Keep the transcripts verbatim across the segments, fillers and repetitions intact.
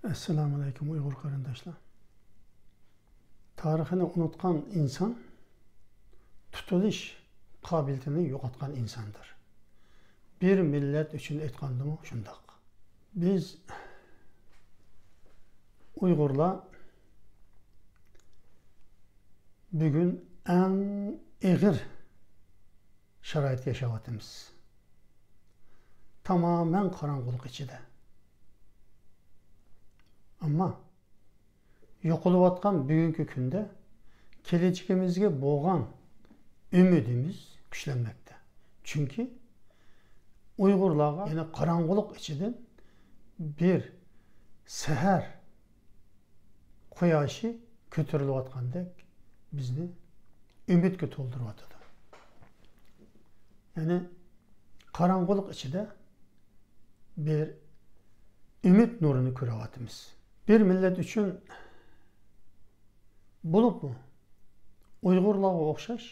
ئەسسالامۇئەلەيكۇم، ئۇيغۇر قېرىنداشلار. تارىخىنى ئۇنتقان ئىنسان تۇتۇلۇش قابىلىيىتىنى يوقاتقان ئىنساندۇر. بىر مىللەت ئۈچۈن ئېيتقاندىمۇ شۇنداق. بىز ئۇيغۇرلار بۈگۈن ئەڭ ئېغىر شارائىتتا ياشاۋاتىمىز. تامامەن قاراڭغۇلۇق ئىچىدە. ئەمما يوقىلىۋاتقان بۈگۈنكى كۈندە كېلەچىكىمىزگە بولغان ئۈمىدىمىز كۈچلەنمەكتە. چۈنكى ئۇيغۇرلارغا يەنە قاراڭغۇلۇق ئىچىدىن بىر سەھەر قۇياشى كۆتۈرۈلۈۋاتقاندەك بىزنى ئۈمىدكە تولدۇرۇۋاتىدۇ. يەنى قاراڭغۇلۇق ئىچىدە بىر ئۈمىد نۇرىنى كۆرۈۋاتىمىز. بىر مىللەت ئۈچۈن، بولۇپمۇ ئۇيغۇرلارغا ئوخشاش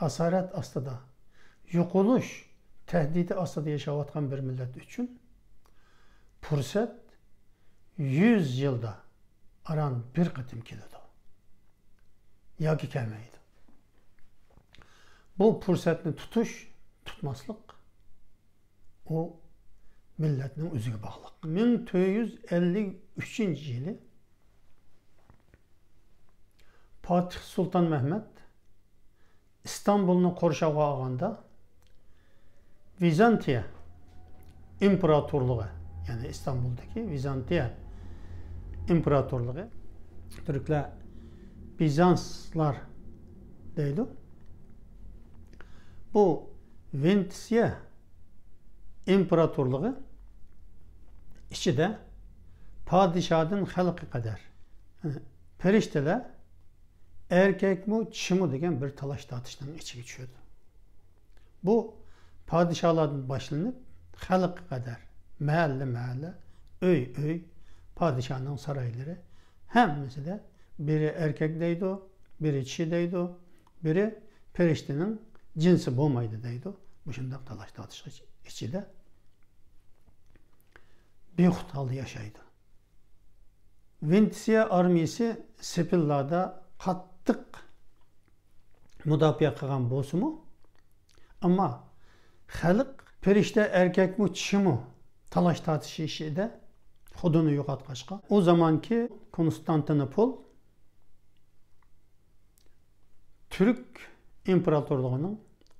ئاسارەت ئاستىدا، يوقىلىش تەھدىتى ئاستىدا ياشاۋاتقان بىر مىللەت ئۈچۈن پۇرسەت يۈز يىلدا ئاران بىر قېتىم كېلىدۇ ياكى كەلمەيدۇ. بۇ پۇرسەتنى تۇتۇش، تۇتماسلىق، ئۇ مىللەتنىڭ ئۆزىگە باغلىق. مىڭ تۆت يۈز ئەللىك ئۈچىنچى يىلى پاتىھ سۇلتان مەھمەت ئىستانبۇلنى قورشاۋغا ئالغاندا، ۋىزانتىيە ئىمپېراتورلۇقى، يەنى ئىستانبۇلدىكى ۋىزانتىيە ئىمپېراتورلۇقى، تۈركلەر بىزانسلار دەيدۇ. بۇ ۋىنتسىيە ئىمپېراتورلۇقى ئىچىدە پادىشادىن خەلققە قەدەر، پەرىشتىلەر ئەركەكمۇ، چىشىمۇ دېگەن بىر تالاش-تارتىشنىڭ ئىچىگە چۈشىدۇ. بۇ پادىشاھلاردىن باشلىنىپ، خەلققە قەدەر، مەھەللە-مەھەللە، ئۆي-ئۆي، پادىشاھنىڭ سارايلىرى، ھەممىسىدە بىرى ئەركەك دەيدۇ، بىرى چىشى دەيدۇ، بىرى پەرىشتىنىڭ جىنسى بولمايدۇ دەيدۇ. مۇشۇنداق تالاش-تارتىش ئىچىدە بىخۇد ھالدا ياشايدۇ. ۋىنتسىيە ئارمىيىسى سېپىللاردا قاتتىق مۇداپىئە قىلغان بولسىمۇ، ئەمما خەلق پەرىشتە ئەركەكمۇ، چىشىمۇ تالاش-تارتىش ئىچىدە خۇدىنى يوقاتقاچقا، ئۇ زامانكى كونستانتىنوپول تۈرك ئىمپېراتورلۇقىنىڭ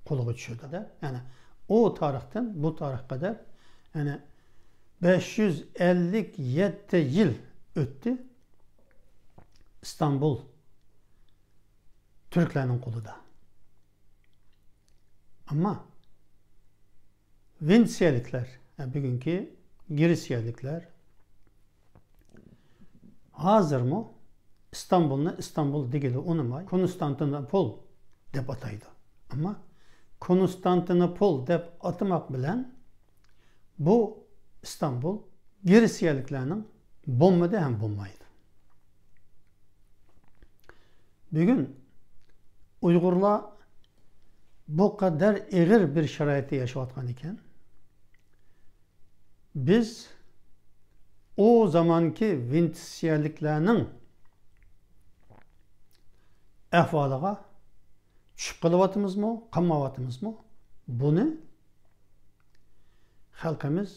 قولىغا چۈشىدۇ. يەنى ئۇ تارىختىن بۇ تارىخقا قەدەر، يەنى بەش يۈز ئەللىك يەتتە يىل ئۆتتى ئىستانبۇل تۈركلەرنىڭ قولىدا. ئەمما ۋېنېتسىيەلىكلەر، بۈگۈنكى گرېتسىيەلىكلەر ھازىرمۇ ئىستانبۇلنى ئىستانبۇل دېگىلى ئۇنىماي، كونستانتىنوپول دەپ ئاتايدۇ. ئەمما كونستانتىنوپول دەپ ئاتىماق بىلەن بۇ ئىستانبۇل گرېتسىيەلىكلەرنىڭ بولمىدى ھەم بولمايدۇ. بۈگۈن ئۇيغۇرلار بۇ قەدەر ئېغىر بىر شارائىتتا ياشاۋاتقان ئىكەن، بىز ئۇ زامانكى ۋېنېتسىيەلىكلەرنىڭ ئەھۋالىغا چۈشۈپ قېلىۋاتىمىزمۇ، قالمايۋاتىمىزمۇ، بۇنى خەلقىمىز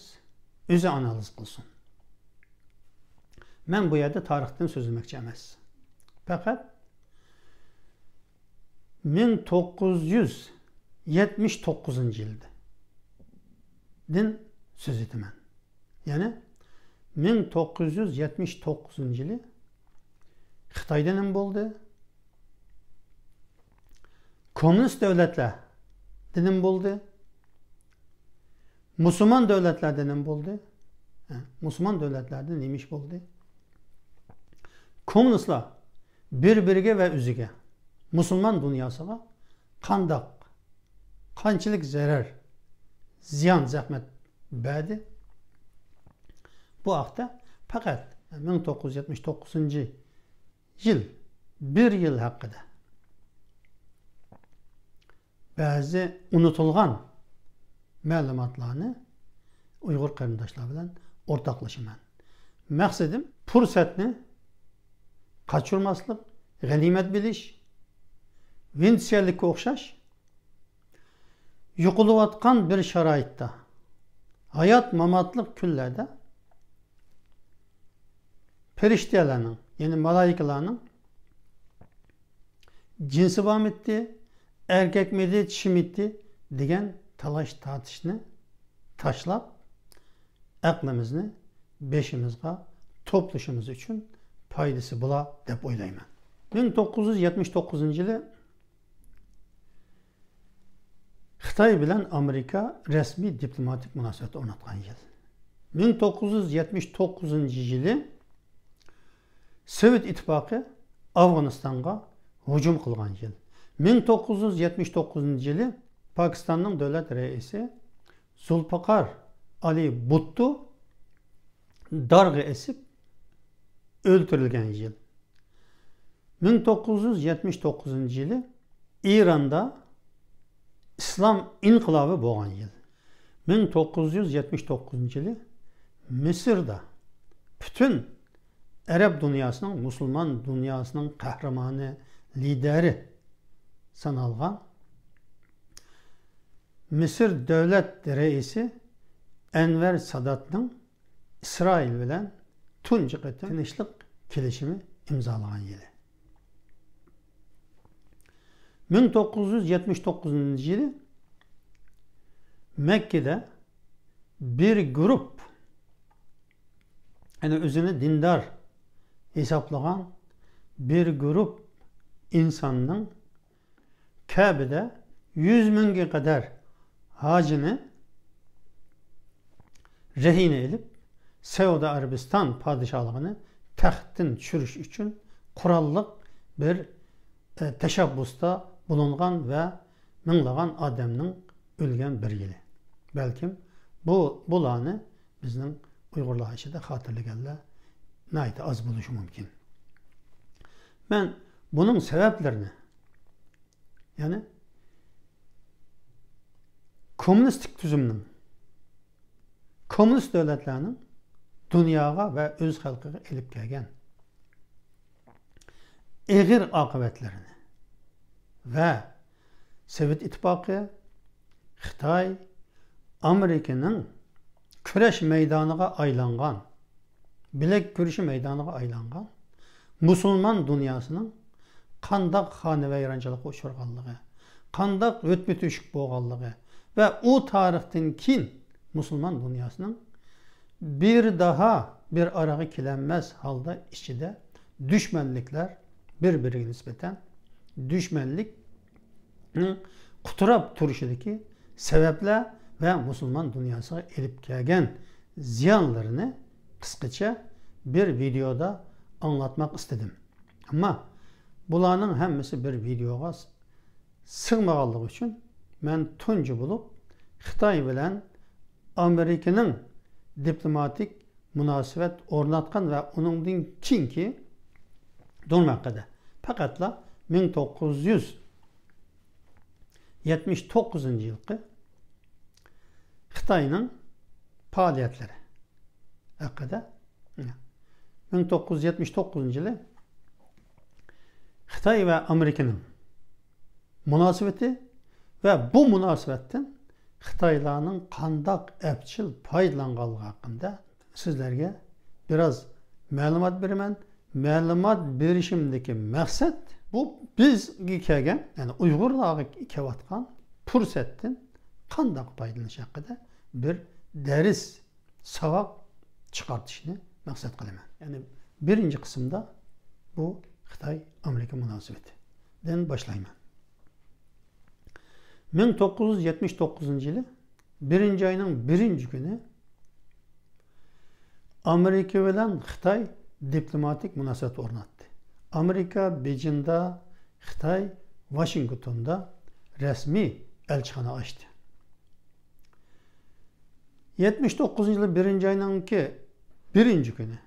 ئۆزى ئانالىز قىلسۇن. مەن بۇ يەردە تارىختىن سۆزلىمەكچى ئەمەس. پەقەت مىڭ توققۇز يۈز يەتمىش توققۇزىنچى يىلدىن سۆز ئېتىمەن. يەنى مىڭ توققۇز يۈز يەتمىش توققۇزىنچى يىلى خىتايدا نېمە بولدى؟ كوممۇنىست دۆلەتلەردە نېمە بولدى؟ مۇسۇلمان دۆلەتلەردە نېمە بولدى؟ ھە، مۇسۇلمان دۆلەتلەردە نېمە ئىش بولدى؟ كوممۇنىستلار بىر-بىرىگە ۋە ئۆزىگە، مۇسۇلمان دۇنياسىغا قانداق، قانچىلىك زەرەر، زىيان، زەخمەت بەردى؟ بۇ ھەقتە پەقەت مىڭ توققۇز يۈز يەتمىش توققۇزىنچى يىل، بىر يىل ھەققىدە بەزى ئۇنتۇلغان مەلۇماتلارنى ئۇيغۇر قېرىنداشلار بىلەن ئورتاقلىشىمەن. مەقسىتىم، پۇرسەتنى قاچۇرماسلىق، غەنىيمەت بىلىش، ۋېنېتسىيەلىككە ئوخشاش يوقىلىۋاتقان بىر شارائىتتا، ھايات-ماماتلىق كۈنلەردە پەرىشتىلەرنىڭ، يەنى مالايىكىلارنىڭ جىنسى بارمىتى، ئەركەكمىدى، چىشىمىتى دېگەن تالاش-تارتىشنى تاشلاپ، ئەقلىمىزنى بېشىمىزغا توپلىشىمىز ئۈچۈن پايدىسى بولا دەپ ئويلايمەن. مىڭ توققۇز يۈز يەتمىش توققۇزىنچى يىلى خىتاي بىلەن ئامېرىكا رەسمىي دىپلوماتىك مۇناسىۋەت ئورناتقان يىل. مىڭ توققۇز يۈز يەتمىش توققۇزىنچى يىلى سوۋېت ئىتتىپاقى ئافغانىستانغا ھۇجۇم قىلغان يىل. مىڭ توققۇز يۈز يەتمىش توققۇزىنچى يىلى پاكىستاننىڭ دۆلەت رەئىسى زۇلپىقار ئالى بۇتتو دارغا ئېسىپ ئۆلتۈرۈلگەن يىل. مىڭ توققۇز يۈز يەتمىش توققۇزىنچى يىلى ئىراندا ئىسلام ئىنقىلابى بولغان يىل. مىڭ توققۇز يۈز يەتمىش توققۇزىنچى يىلى مىسىردا پۈتۈن ئەرەب دۇنياسىنىڭ، مۇسۇلمان دۇنياسىنىڭ قەھرىمانى، لىدەرى سانالغان مىسىر دۆلەت رەئىسى ئەنۋەر ساداتنىڭ ئىسرائىل بىلەن تۇنجى قېتىم تىنچلىق كېلىشىمى ئىمزالىغان يىلى. مىڭ توققۇز يۈز يەتمىش توققۇزىنچى يىلى مەككىدە بىر گۇرۇپ، يەنى ئۆزىنى دىندار ھېسابلىغان بىر گۇرۇپ ئىنساننىڭ كەبىدە يۈز مىڭگە قەدەر ھاجىنى رەھىنە ئېلىپ، سەئۇدى ئەرەبىستان پادىشاھلىقىنى تەختتىن چۈشۈرۈش ئۈچۈن قوراللىق بىر، ئە، تەشەببۇستا بۇلۇنغان ۋە مىڭلىغان ئادەمنىڭ ئۆلگەن بىر يىلى. بەلكىم بۇ، بۇلارنى بىزنىڭ ئۇيغۇرلار ئىچىدە خاتىرىلىگەنلەر ناھايىتى ئاز بولۇشى مۇمكىن. مەن بۇنىڭ سەۋەبلىرىنى، يەنى كوممۇنىستىك تۈزۈمنىڭ، كوممۇنىست دۆلەتلەرنىڭ دۇنياغا ۋە ئۆز خەلقىگە ئېلىپ كەلگەن ئېغىر ئاقىۋەتلىرىنى ۋە سوۋېت ئىتتىپاقى، خىتاي، ئامېرىكىنىڭ كۈرەش مەيدانىغا ئايلانغان، بىلەك كۈرىشى مەيدانىغا ئايلانغان مۇسۇلمان دۇنياسىنىڭ قانداق خانىۋەيرانچىلىققا ئۇچرىغانلىقى، قانداق ئۆتمە تۆشۈك بولغانلىقى ۋە ئۇ تارىختىن كېيىن مۇسۇلمان دۇنياسىنىڭ بىر داھا بىر ئارىغا كېلەلمەس ھالدا ئىچىدە دۈشمەنلىكلەر، بىر-بىرىگە نىسبەتەن دۈشمەنلىك قۇتراپ تۇرۇشىدىكى سەۋەبلەر ۋە مۇسۇلمان دۇنياسىغا ئېلىپ كەلگەن زىيانلىرىنى قىسقىچە بىر ۋىدېئودا ئاڭلاتماق ئىستىدىم. ئەمما بۇلارنىڭ ھەممىسى بىر ۋىدېئوغا سىغمىغانلىقى ئۈچۈن مەن تۇنجى بولۇپ خىتاي بىلەن ئامېرىكىنىڭ دىپلوماتىك مۇناسىۋەت ئورناتقان ۋە ئۇنىڭدىن كېيىنكى دۇرۇم ھەققىدە، پەقەتلا مىڭ توققۇز يۈز يەتمىش توققۇزىنچى يىلقى خىتاينىڭ پائالىيەتلىرى ھەققىدە، مىڭ توققۇز يۈز يەتمىش توققۇزىنچى يىلى خىتاي ۋە ئامېرىكىنىڭ مۇناسىۋىتى ۋە بۇ مۇناسىۋەتتىن خىتايلارنىڭ قانداق ئەپچىل پايدىلانغانلىقى ھەققىدە سىزلەرگە بىراز مەلۇمات بېرىمەن. مەلۇمات بېرىشىمدىكى مەقسەت بۇ بىزگە كەلگەن، يەنى ئۇيغۇرلارغا كېلىۋاتقان پۇرسەتتىن قانداق پايدىلىنىش ھەققىدە بىر دەرس، ساۋاق چىقارتىشنى مەقسەت قىلىمەن. يەنى بىرىنچى قىسىمدا بۇ خىتاي-ئامېرىكا مۇناسىۋىتىدىن باشلايمەن. مىڭ توققۇز يۈز يەتمىش توققۇزىنچى يىلى بىرىنچى ئاينىڭ بىرىنچى كۈنى ئامېرىكا بىلەن خىتاي دىپلوماتىك مۇناسىۋەت ئورناتتى. ئامېرىكا بېيجىڭدا، خىتاي ۋاشىنگتوندا رەسمىي ئەلچىخانا ئاچتى. يەتمىش توققۇزىنچى يىلى بىرىنچى ئاينىڭكى بىرىنچى كۈنى،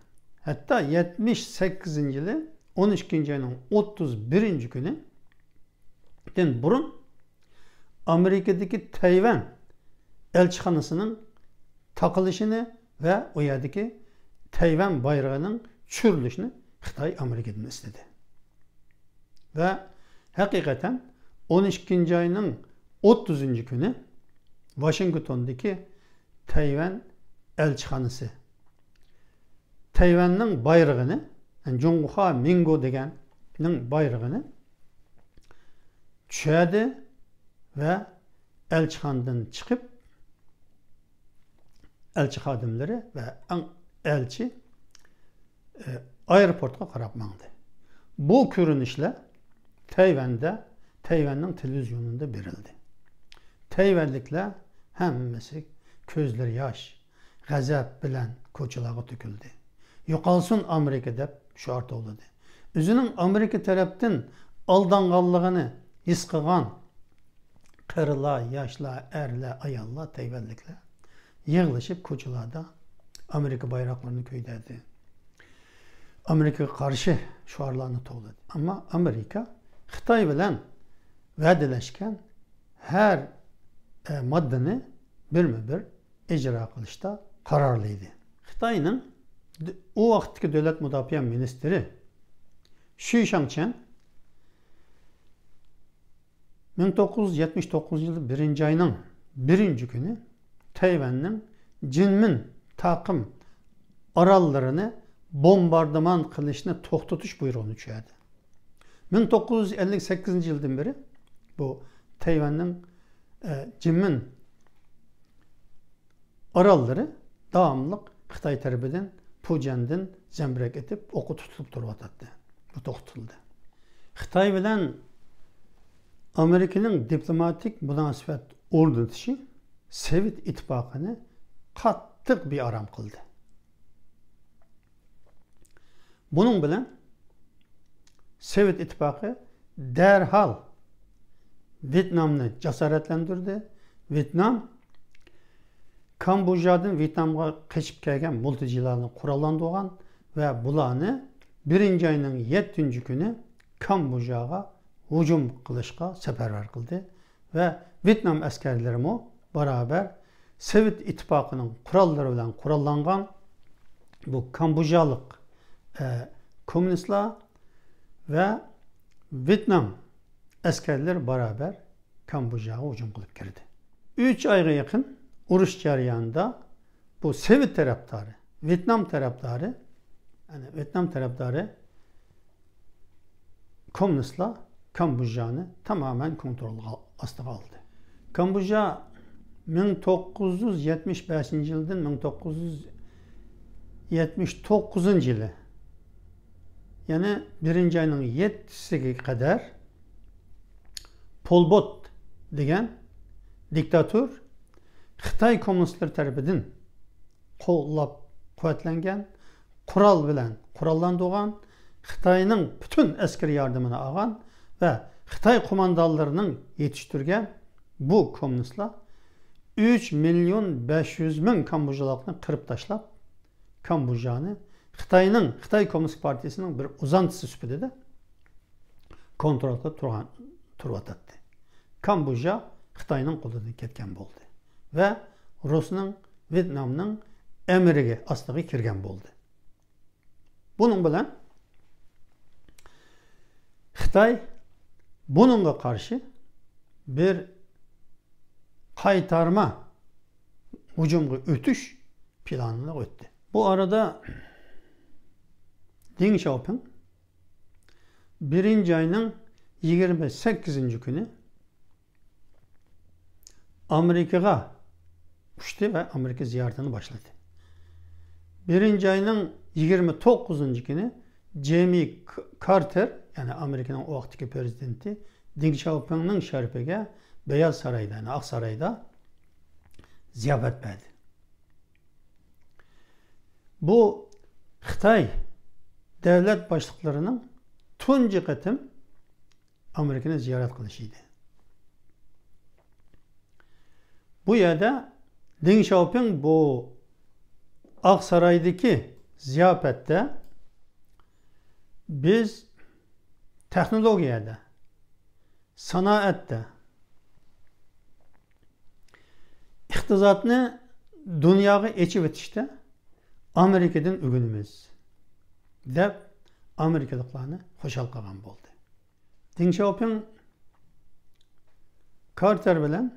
ھەتتا يەتمىش سەككىزىنچى يىلى ئون ئىككىنچى ئاينىڭ ئوتتۇز بىرىنچى كۈنىدىن بۇرۇن ئامېرىكىدىكى تەيۋەن ئەلچىخانىسىنىڭ تاقىلىشىنى ۋە ئۇ يەردىكى تەيۋەن بايرىقىنىڭ چۈشۈرۈلۈشنى خىتاي ئامېرىكىدىن ئىستىدى. ۋە ھەقىقەتەن ئون ئىككىنچى ئاينىڭ ئوتتۇزىنچى كۈنى ۋاشىنگتوندىكى تەيۋەن ئەلچىخانىسى تەيۋەننىڭ بايرىغىنى، يەنى جۇڭخۇا مىڭگو دېگەننىڭ بايرىغىنى چۈشۈردى ۋە ئەلچىخانىدىن چىقىپ، ئەلچى خادىملىرى ۋە ئەڭ ئەلچى، ئە، ئايروپورتقا قاراپ ماڭدى. بۇ كۆرۈنۈشلەر تەيۋەندە، تەيۋەننىڭ تېلېۋىزىيونىدا بېرىلدى. تەيۋەنلىكلەر ھەممىسى كۆزلىرى ياش، غەزەپ بىلەن كوچىلارغا تۆكۈلدى. «يوقالسۇن ئامېرىكا!» دەپ شوئار توۋلىدى. ئۆزىنىڭ ئامېرىكا تەرەپتىن ئالدانغانلىقىنى ھېس قىلغان قېرىلار، ياشلار، ئەرلەر، ئاياللار، تەيۋەنلىكلەر يىغلىشىپ كوچىلاردا ئامېرىكا بايراقلىرىنى كۆيدۈردى. ئامېرىكىغا قارشى شوئارلارنى توۋلىدى. ئەمما ئامېرىكا خىتاي بىلەن ۋەدىلەشكەن ھەر، ئە، ماددىنى بىرمۇ بىر ئىجرا قىلىشتا قارارلىق ئىدى. خىتاينىڭ د-، ئۇ ۋاقىتتىكى دۆلەت مۇداپىئە مىنىستىرى شۈي شاڭچيەن مىڭ توققۇز يۈز يەتمىش توققۇزىنچى يىلى بىرىنچى ئاينىڭ بىرىنچى كۈنى تەيۋەننىڭ جىنمىن تاقىم ئاراللىرىنى بومباردىمان قىلىشنى توختىتىش بۇيرۇقىنى چۈشۈردى. مىڭ توققۇز يۈز ئەللىك سەككىزىنچى يىلدىن بېرى بۇ تەيۋەننىڭ، ئە، جىنمىن ئاراللىرى داۋاملىق خىتاي تەرىپىدىن پۇجيەندىن زەمبىرەك ئېتىپ، ئوققا تۇتۇلۇپ تۇرۇۋاتاتتى. بۇ توختىتىلدى. خىتاي بىلەن ئامېرىكىنىڭ دىپلوماتىك مۇناسىۋەت ئورنىتىشى سوۋېت ئىتتىپاقىنى قاتتىق بىئارام قىلدى. بۇنىڭ بىلەن سوۋېت ئىتتىپاقى دەرھال ۋيېتنامنى جاسارەتلەندۈردى. ۋيېتنام كامبودژادىن ۋيېتنامغا قېچىپ كەلگەن مۇلتىجىلارنى قوراللاندۇرغان ۋە بۇلارنى بىرىنچى ئاينىڭ يەتتىنچى كۈنى كامبودژاغا ھۇجۇم قىلىشقا سەپەرۋەر قىلدى. ۋە ۋيېتنام ئەسكەرلىرىمۇ بارابەر سوۋېت ئىتتىپاقىنىڭ قوراللىرى بىلەن قوراللانغان بۇ كامبودژالىق، ئە، كوممۇنىستلار ۋە ۋيېتنام ئەسكەرلىرى بارابەر كامبودژاغا ھۇجۇم قىلىپ كىردى. ئۈچ ئايغا يېقىن ئۇرۇش جەريانىدا بۇ سوۋېت تەرەپدارى، ۋيېتنام تەرەپدارى، يەنى ۋيېتنام تەرەپدارى كوممۇنىستلار كامبودژانى تامامەن كونترول ئاستىغا ئالدى. كامبودژا مىڭ توققۇز يۈز يەتمىش بەشىنچى يىلدىن مىڭ توققۇز يۈز يەتمىش توققۇزىنچى يىلى، يەنى بىرىنچى ئاينىڭ يەتتىسىگە قەدەر پول بوت دېگەن دىكتاتور خىتاي كوممۇنىستلىرى تەرىپىدىن قوللاپ قۇۋۋەتلەنگەن، قورال بىلەن قوراللاندۇرغان، خىتاينىڭ پۈتۈن ئەسكىرىي ياردىمىنى ئالغان ۋە خىتاي قوماندانلىرىنىڭ يېتىشتۈرگەن بۇ كوممۇنىستلار ئۈچ مىليون بەش يۈز مىڭ كامبودژالىقنى قىرىپ تاشلاپ، كامبودژانى خىتاينىڭ، خىتاي كوممۇنىست پارتىيىسىنىڭ بىر ئۇزانتىسى سۈپىتىدە كونترول قىلىپ تۇرغان، تۇرۇۋاتاتتى. كامبودژا خىتاينىڭ قولىدىن كەتكەن بولدى ۋە رۇسنىڭ، ۋيېتنامنىڭ ئەمرىگە، ئاستىغا كىرگەن بولدى. بۇنىڭ بىلەن خىتاي بۇنىڭغا قارشى بىر قايتارما ھۇجۇمغا ئۆتۈش پىلانىغا ئۆتتى. بۇ ئارىدا دېڭ شياۋپىڭ بىرىنچى ئاينىڭ يىگىرمە سەككىزىنچى كۈنى ئامېرىكىغا ئۇچتى ۋە ئامېرىكا زىيارىتىنى باشلىدى. بىرىنچى ئاينىڭ يىگىرمە توققۇزىنچى كۈنى جېمى ك-، كارتېر، يەنى ئامېرىكىنىڭ ئۇ ۋاقىتتىكى پرېزىدېنتى، دېڭ شياۋپىڭنىڭ شەرىپىگە بەياز سارايدا، يەنى ئاق سارايدا زىياپەت بەردى. بۇ خىتاي دۆلەت باشلىقلىرىنىڭ تۇنجى قېتىم ئامېرىكىنى زىيارەت قىلىشى ئىدى. بۇ يەردە دېڭ شياۋپىڭ بۇ ئاق سارايدىكى زىياپەتتە بىز تېخنولوگىيەدە، سانائەتتە، ئىقتىسادنى دۇنياغا ئېچىۋېتىشتە ئامېرىكىدىن ئۆگىنىمىز. دەپ ئامېرىكىلىقلارنى خۇشال قىلغان بولدى. دېڭ شياۋپىڭ كارتېر بىلەن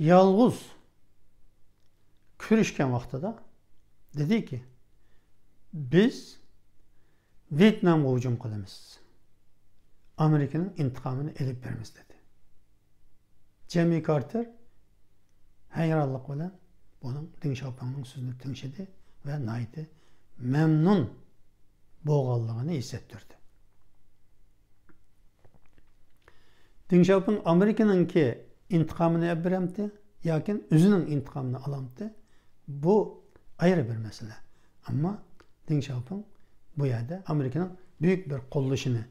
يالغۇز كۆرۈشكەن ۋاقتىدا دېدىكى، بىز ۋيېتنامغا ھۇجۇم قىلىمىز، ئامېرىكىنىڭ ئىنتىقامىنى ئېلىپ بېرىمىز دېدى. جىممى كارتېر ھەيرانلىق بىلەن بۇنىڭ، دېڭ شياۋپىڭنىڭ سۆزىنى تىڭشىدى ۋە ناھايىتى مەمنۇن بولغانلىقىنى ھېس ئەتتۈردى. دېڭ شياۋپىڭ ئامېرىكىنىڭكى ئىنتىقامىنى ئەپ بېرەمتى ياكى ئۆزىنىڭ ئىنتىقامىنى ئالامتى، بۇ ئايرى بىر مەسىلە. ئەمما دېڭ شياۋپىڭ بۇ يەردە ئامېرىكىنىڭ بۈيۈك بىر قوللىشىنى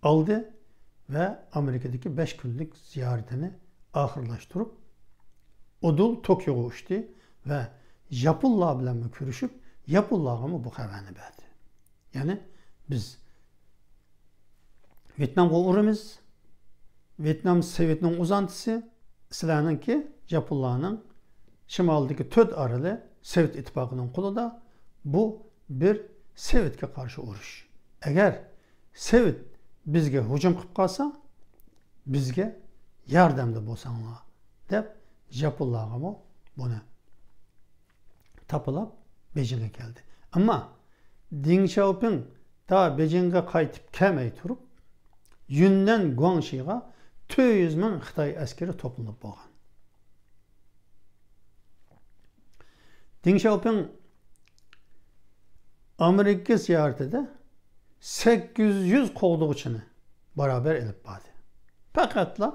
ئالدى ۋە ئامېرىكىدىكى بەش كۈنلۈك زىيارىتىنى ئاخىرلاشتۇرۇپ، ئۇدۇل توكيوغا ئۇچتى ۋە ياپونلار بىلەنمۇ كۆرۈشۈپ، ياپونلارغىمۇ بۇ خەۋەرنى بەردى. يەنى بىز ۋيېتنامغا ئۇرىمىز. ۋيېتنام سوۋېتنىڭ ئۇزانتىسى، سىلەرنىڭكى ياپونلارنىڭ شىمالدىكى تۆت ئارىلى سوۋېت ئىتتىپاقىنىڭ قولىدا. بۇ بىر سوۋېتكە قارشى ئۇرۇش. ئەگەر سوۋېت بىزگە ھۇجۇم قىلىپ قالسا، بىزگە ياردەمدە بولساڭلار، دەپ ياپونلارغىمۇ بۇنى تاپىلاپ بېيجىڭغا كەلدى. ئەمما دېڭ شياۋپىڭ تا بېيجىڭغا قايتىپ كەلمەي تۇرۇپ، يۈننەن گۇاڭشىغا تۆت يۈز مىڭ خىتاي ئەسكىرى توپلىنىپ بولغان. دېڭ شياۋپىڭ ئامېرىكا زىيارىتىدە سەككىز يۈز قوغدىغۇچىنى بارابەر ئېلىپ باردى. پەقەتلا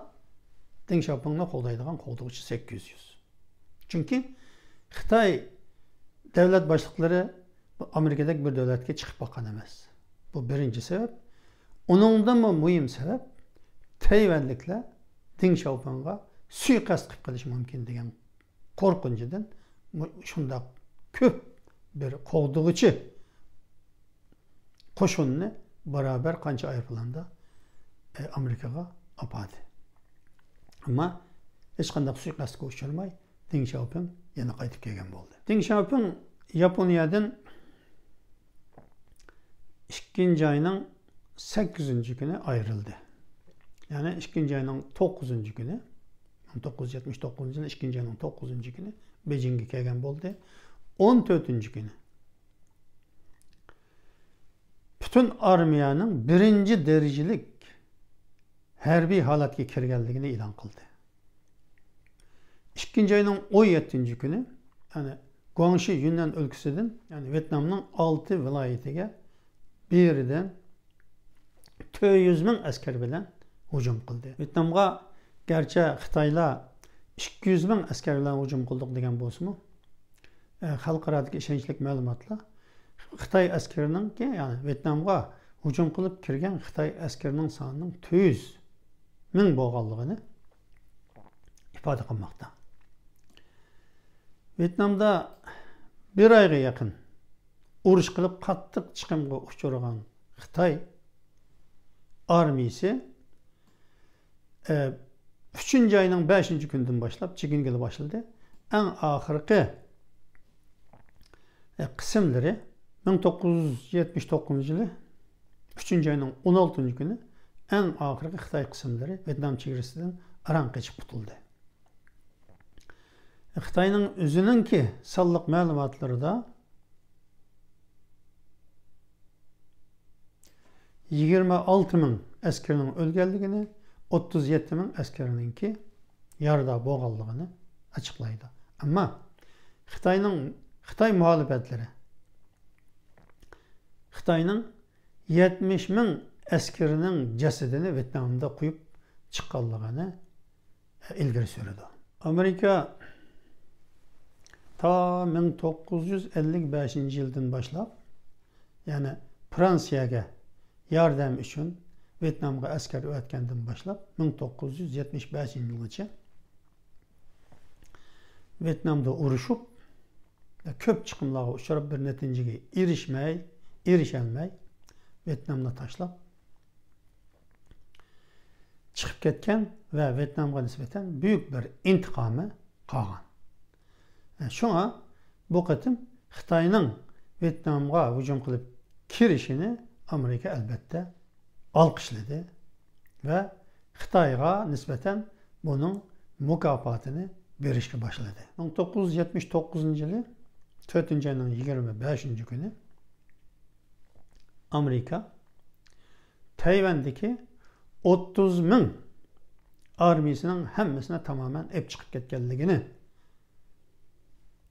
دېڭ شياۋپىڭنى قوغدايدىغان قوغدىغۇچى سەككىز يۈز. چۈنكى خىتاي دۆلەت باشلىقلىرى ئامېرىكىدەك بىر دۆلەتكە چىقىپ باققان ئەمەس. بۇ بىرىنچى سەۋەب. ئۇنىڭدىنمۇ مۇھىم سەۋەب، تەيۋەنلىكلەر دېڭ شياۋپىڭغا سۇيىقەست قىلىپ قېلىشى مۇمكىن دېگەن قورقۇنچىدىن مۇ-، شۇنداق كۆپ بىر قوغدىغۇچى قوشۇننى بارابەر قانچە ئايروپىلاندا، ئە، ئامېرىكىغا ئاپاردى. ئەمما ھېچقانداق سۇيىقەستكە ئۇچرىماي، دېڭ شياۋپىڭ يەنە قايتىپ كەلگەن بولدى. دېڭ شياۋپىڭ ياپونىيەدىن ئىككىنچى ئاينىڭ سەككىزىنچى كۈنى ئايرىلدى. يەنى ئىككىنچى ئاينىڭ توققۇزىنچى كۈنى، مىڭ توققۇز يۈز يەتمىش توققۇزىنچى يىل ئىككىنچى ئاينىڭ توققۇزىنچى كۈنى بېيجىڭگە كەلگەن بولدى. ئون تۆتىنچى كۈنى پۈتۈن ئارمىيەنىڭ بىرىنچى دەرىجىلىك ھەربىي ھالەتكە كىرگەنلىكىنى ئېلان قىلدى. ئىككىنچى ئاينىڭ ئون يەتتىنچى كۈنى، يەنى گۇاڭشى يۈننەن ئۆلكىسىدىن، يەنى ۋيېتنامنىڭ ئالتە ۋىلايىتىگە بىردىن تۆت يۈز مىڭ ئەسكەر بىلەن ھۇجۇم قىلدى. ۋيېتنامغا گەرچە خىتايلار ئىككى يۈز مىڭ ئەسكەر بىلەن ھۇجۇم قىلدۇق دېگەن بولسىمۇ، ئە، خەلقئارادىكى ئىشەنچلىك مەلۇماتلار خىتاي ئەسكىرىنىڭكى، يەنى ۋيېتنامغا ھۇجۇم قىلىپ كىرگەن خىتاي ئەسكىرىنىڭ سانىنىڭ تۆت يۈز مىڭ بولغانلىقىنى ئىپادە قىلماقتا. ۋيېتنامدا بىر ئايغا يېقىن ئۇرۇش قىلىپ، قاتتىق چىقىمغا ئۇچرىغان خىتاي ئارمىيىسى، ئە، ئۈچىنچى ئاينىڭ بەشىنچى كۈنىدىن باشلاپ چېكىنگىلى باشلىدى. ئەڭ ئاخىرقى، ئە، قىسىملىرى مىڭ توققۇز يۈز يەتمىش توققۇزىنچى يىلى ئۈچىنچى ئاينىڭ ئون ئالتىنچى كۈنى ئەڭ ئاخىرقى خىتاي قىسىملىرى ۋيېتنام چېگرىسىدىن ئاران قېچىپ قۇتۇلدى. خىتاينىڭ ئۆزىنىڭكى سانلىق مەلۇماتلىرىدا يىگىرمە ئالتە مىڭ ئەسكىرىنىڭ ئۆلگەنلىكىنى، ئوتتۇز يەتتە مىڭ ئەسكىرىنىڭكى يارىدار بولغانلىقىنى ئاچىقلايدۇ. ئەمما خىتاينىڭ، خىتاي مۇخالىپەتلىرى خىتاينىڭ يەتمىش مىڭ ئەسكىرىنىڭ جەسىتىنى ۋيېتنامدا قويۇپ چىققانلىقىنى ئىلگىرى سۈرىدۇ. ئامېرىكا تا مىڭ توققۇز يۈز ئەللىك بەشىنچى يىلدىن باشلاپ، يەنى فرانسىيەگە ياردەم ئۈچۈن ۋيېتنامغا ئەسكەر ئەۋەتكەندىن باشلاپ، مىڭ توققۇز يۈز يەتمىش بەشىنچى يىلغىچە ۋيېتنامدا ئۇرۇشۇپ، كۆپ چىقىملارغا ئۇچراپ، بىر نەتىجىگە ئېرىشمەي، ئېرىشەلمەي، ۋيېتنامنى تاشلاپ چىقىپ كەتكەن ۋە ۋيېتنامغا نىسبەتەن بۈيۈك بىر ئىنتىقامى قالغان. شۇڭا بۇ قېتىم خىتاينىڭ ۋيېتنامغا ھۇجۇم قىلىپ كىرىشىنى ئامېرىكا ئەلۋەتتە ئالقىشلىدى ۋە خىتايغا نىسبەتەن بۇنىڭ مۇكاپاتىنى بېرىشكە باشلىدى. مىڭ توققۇز يۈز يەتمىش توققۇزىنچى يىلى تۆتىنچى ئاينىڭ يىگىرمە بەشىنچى كۈنى ئامېرىكا تەيۋەندىكى ئوتتۇز مىڭ ئارمىيىسىنىڭ ھەممىسىنى تامامەن ئېلىپ چىقىپ كەتكەنلىكىنى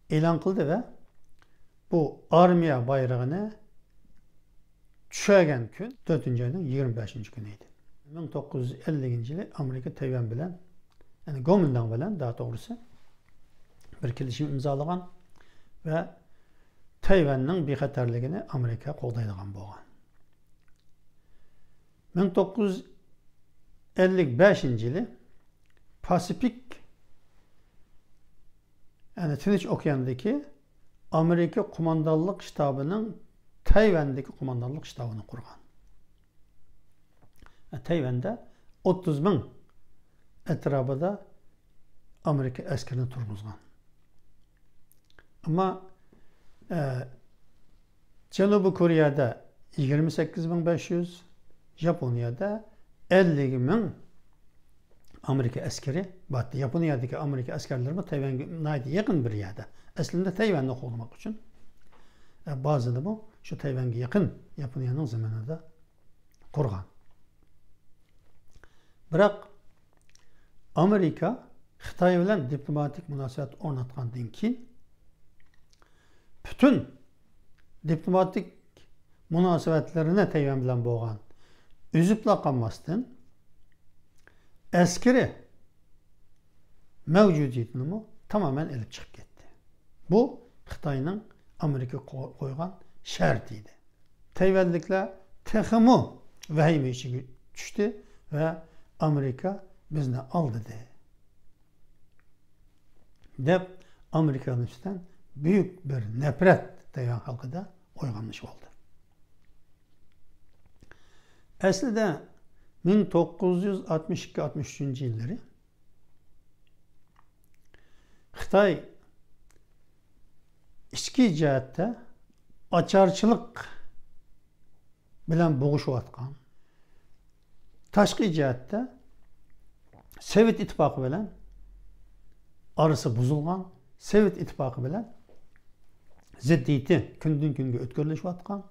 ئېلان قىلدى ۋە بۇ ئارمىيە بايرىقىنى چۈشۈرگەن كۈن تۆتىنچى ئاينىڭ يىگىرمە بەشىنچى كۈنى ئىدى. مىڭ توققۇز يۈز ئەللىكىنچى يىلى ئامېرىكا تەيۋەن بىلەن، يەنى گومىنداڭ بىلەن، دەل توغرىسى، بىر كېلىشىم ئىمزالىغان ۋە تەيۋەننىڭ بىخەتەرلىكىنى ئامېرىكا قوغدايدىغان بولغان. مىڭ توققۇز يۈز ئەللىك بەشىنچى يىلى پاسىفىك، يەنى تىنچ ئوكياندىكى ئامېرىكا قوماندانلىق شتابىنىڭ تەيۋەندىكى قوماندانلىق شتابىنى قۇرغان. تەيۋەندە ئوتتۇز مىڭ ئەتراپىدا ئامېرىكا ئەسكىرىنى تۇرغۇزغان. ئەمما، ئە، جەنۇبىي كورېيەدە يىگىرمە سەككىز مىڭ بەش يۈز، ياپونىيەدە ئەللىك مىڭ ئامېرىكا ئەسكىرى بارتى. ياپونىيەدىكى ئامېرىكا ئەسكەرلىرىمۇ تەيۋەنگە ناھايىتى يېقىن بىر يەردە. ئەسلىندە تەيۋەننى قوغدىماق ئۈچۈن، ئە، بازىنىمۇ شۇ تەيۋەنگە يېقىن ياپونىيەنىڭ زېمىنىدا قۇرغان. بىراق ئامېرىكا خىتاي بىلەن دىپلوماتىك مۇناسىۋەت ئورناتقاندىن كېيىن، پۈتۈن دىپلوماتىك مۇناسىۋەتلىرىنى تەيۋەن بىلەن بولغان ئۈزۈپلا قالماستىن، ئەسكىرىي مەۋجۇدىيىتىنىمۇ تامامەن ئېلىپ چىقىپ كەتتى. بۇ خىتاينىڭ ئامېرىكىغا قو-، قويغان شەرتى ئىدى. تەيۋەنلىكلەر تېخىمۇ ۋەھىمە ئىچىگە چۈشتى ۋە ئامېرىكا بىزنى ئالدىدى دەپ، ئامېرىكىغا نىسبەتەن بۈيۈك بىر نەپرەت تەيۋەن خەلقىدە ئويغانمىش بولدى. ئەسلىدە مىڭ توققۇز يۈز ئاتمىش ئىككى ئاتمىش ئۈچىنچى يىللىرى خىتاي ئىچكى جەھەتتە ئاچارچىلىق بىلەن بوغۇشۇۋاتقان، تاشقى جەھەتتە سوۋېت ئىتتىپاقى بىلەن ئارىسى بۇزۇلغان، سوۋېت ئىتتىپاقى بىلەن زىددىيىتى كۈندىن كۈنگە ئۆتكۈرلىشىۋاتقان،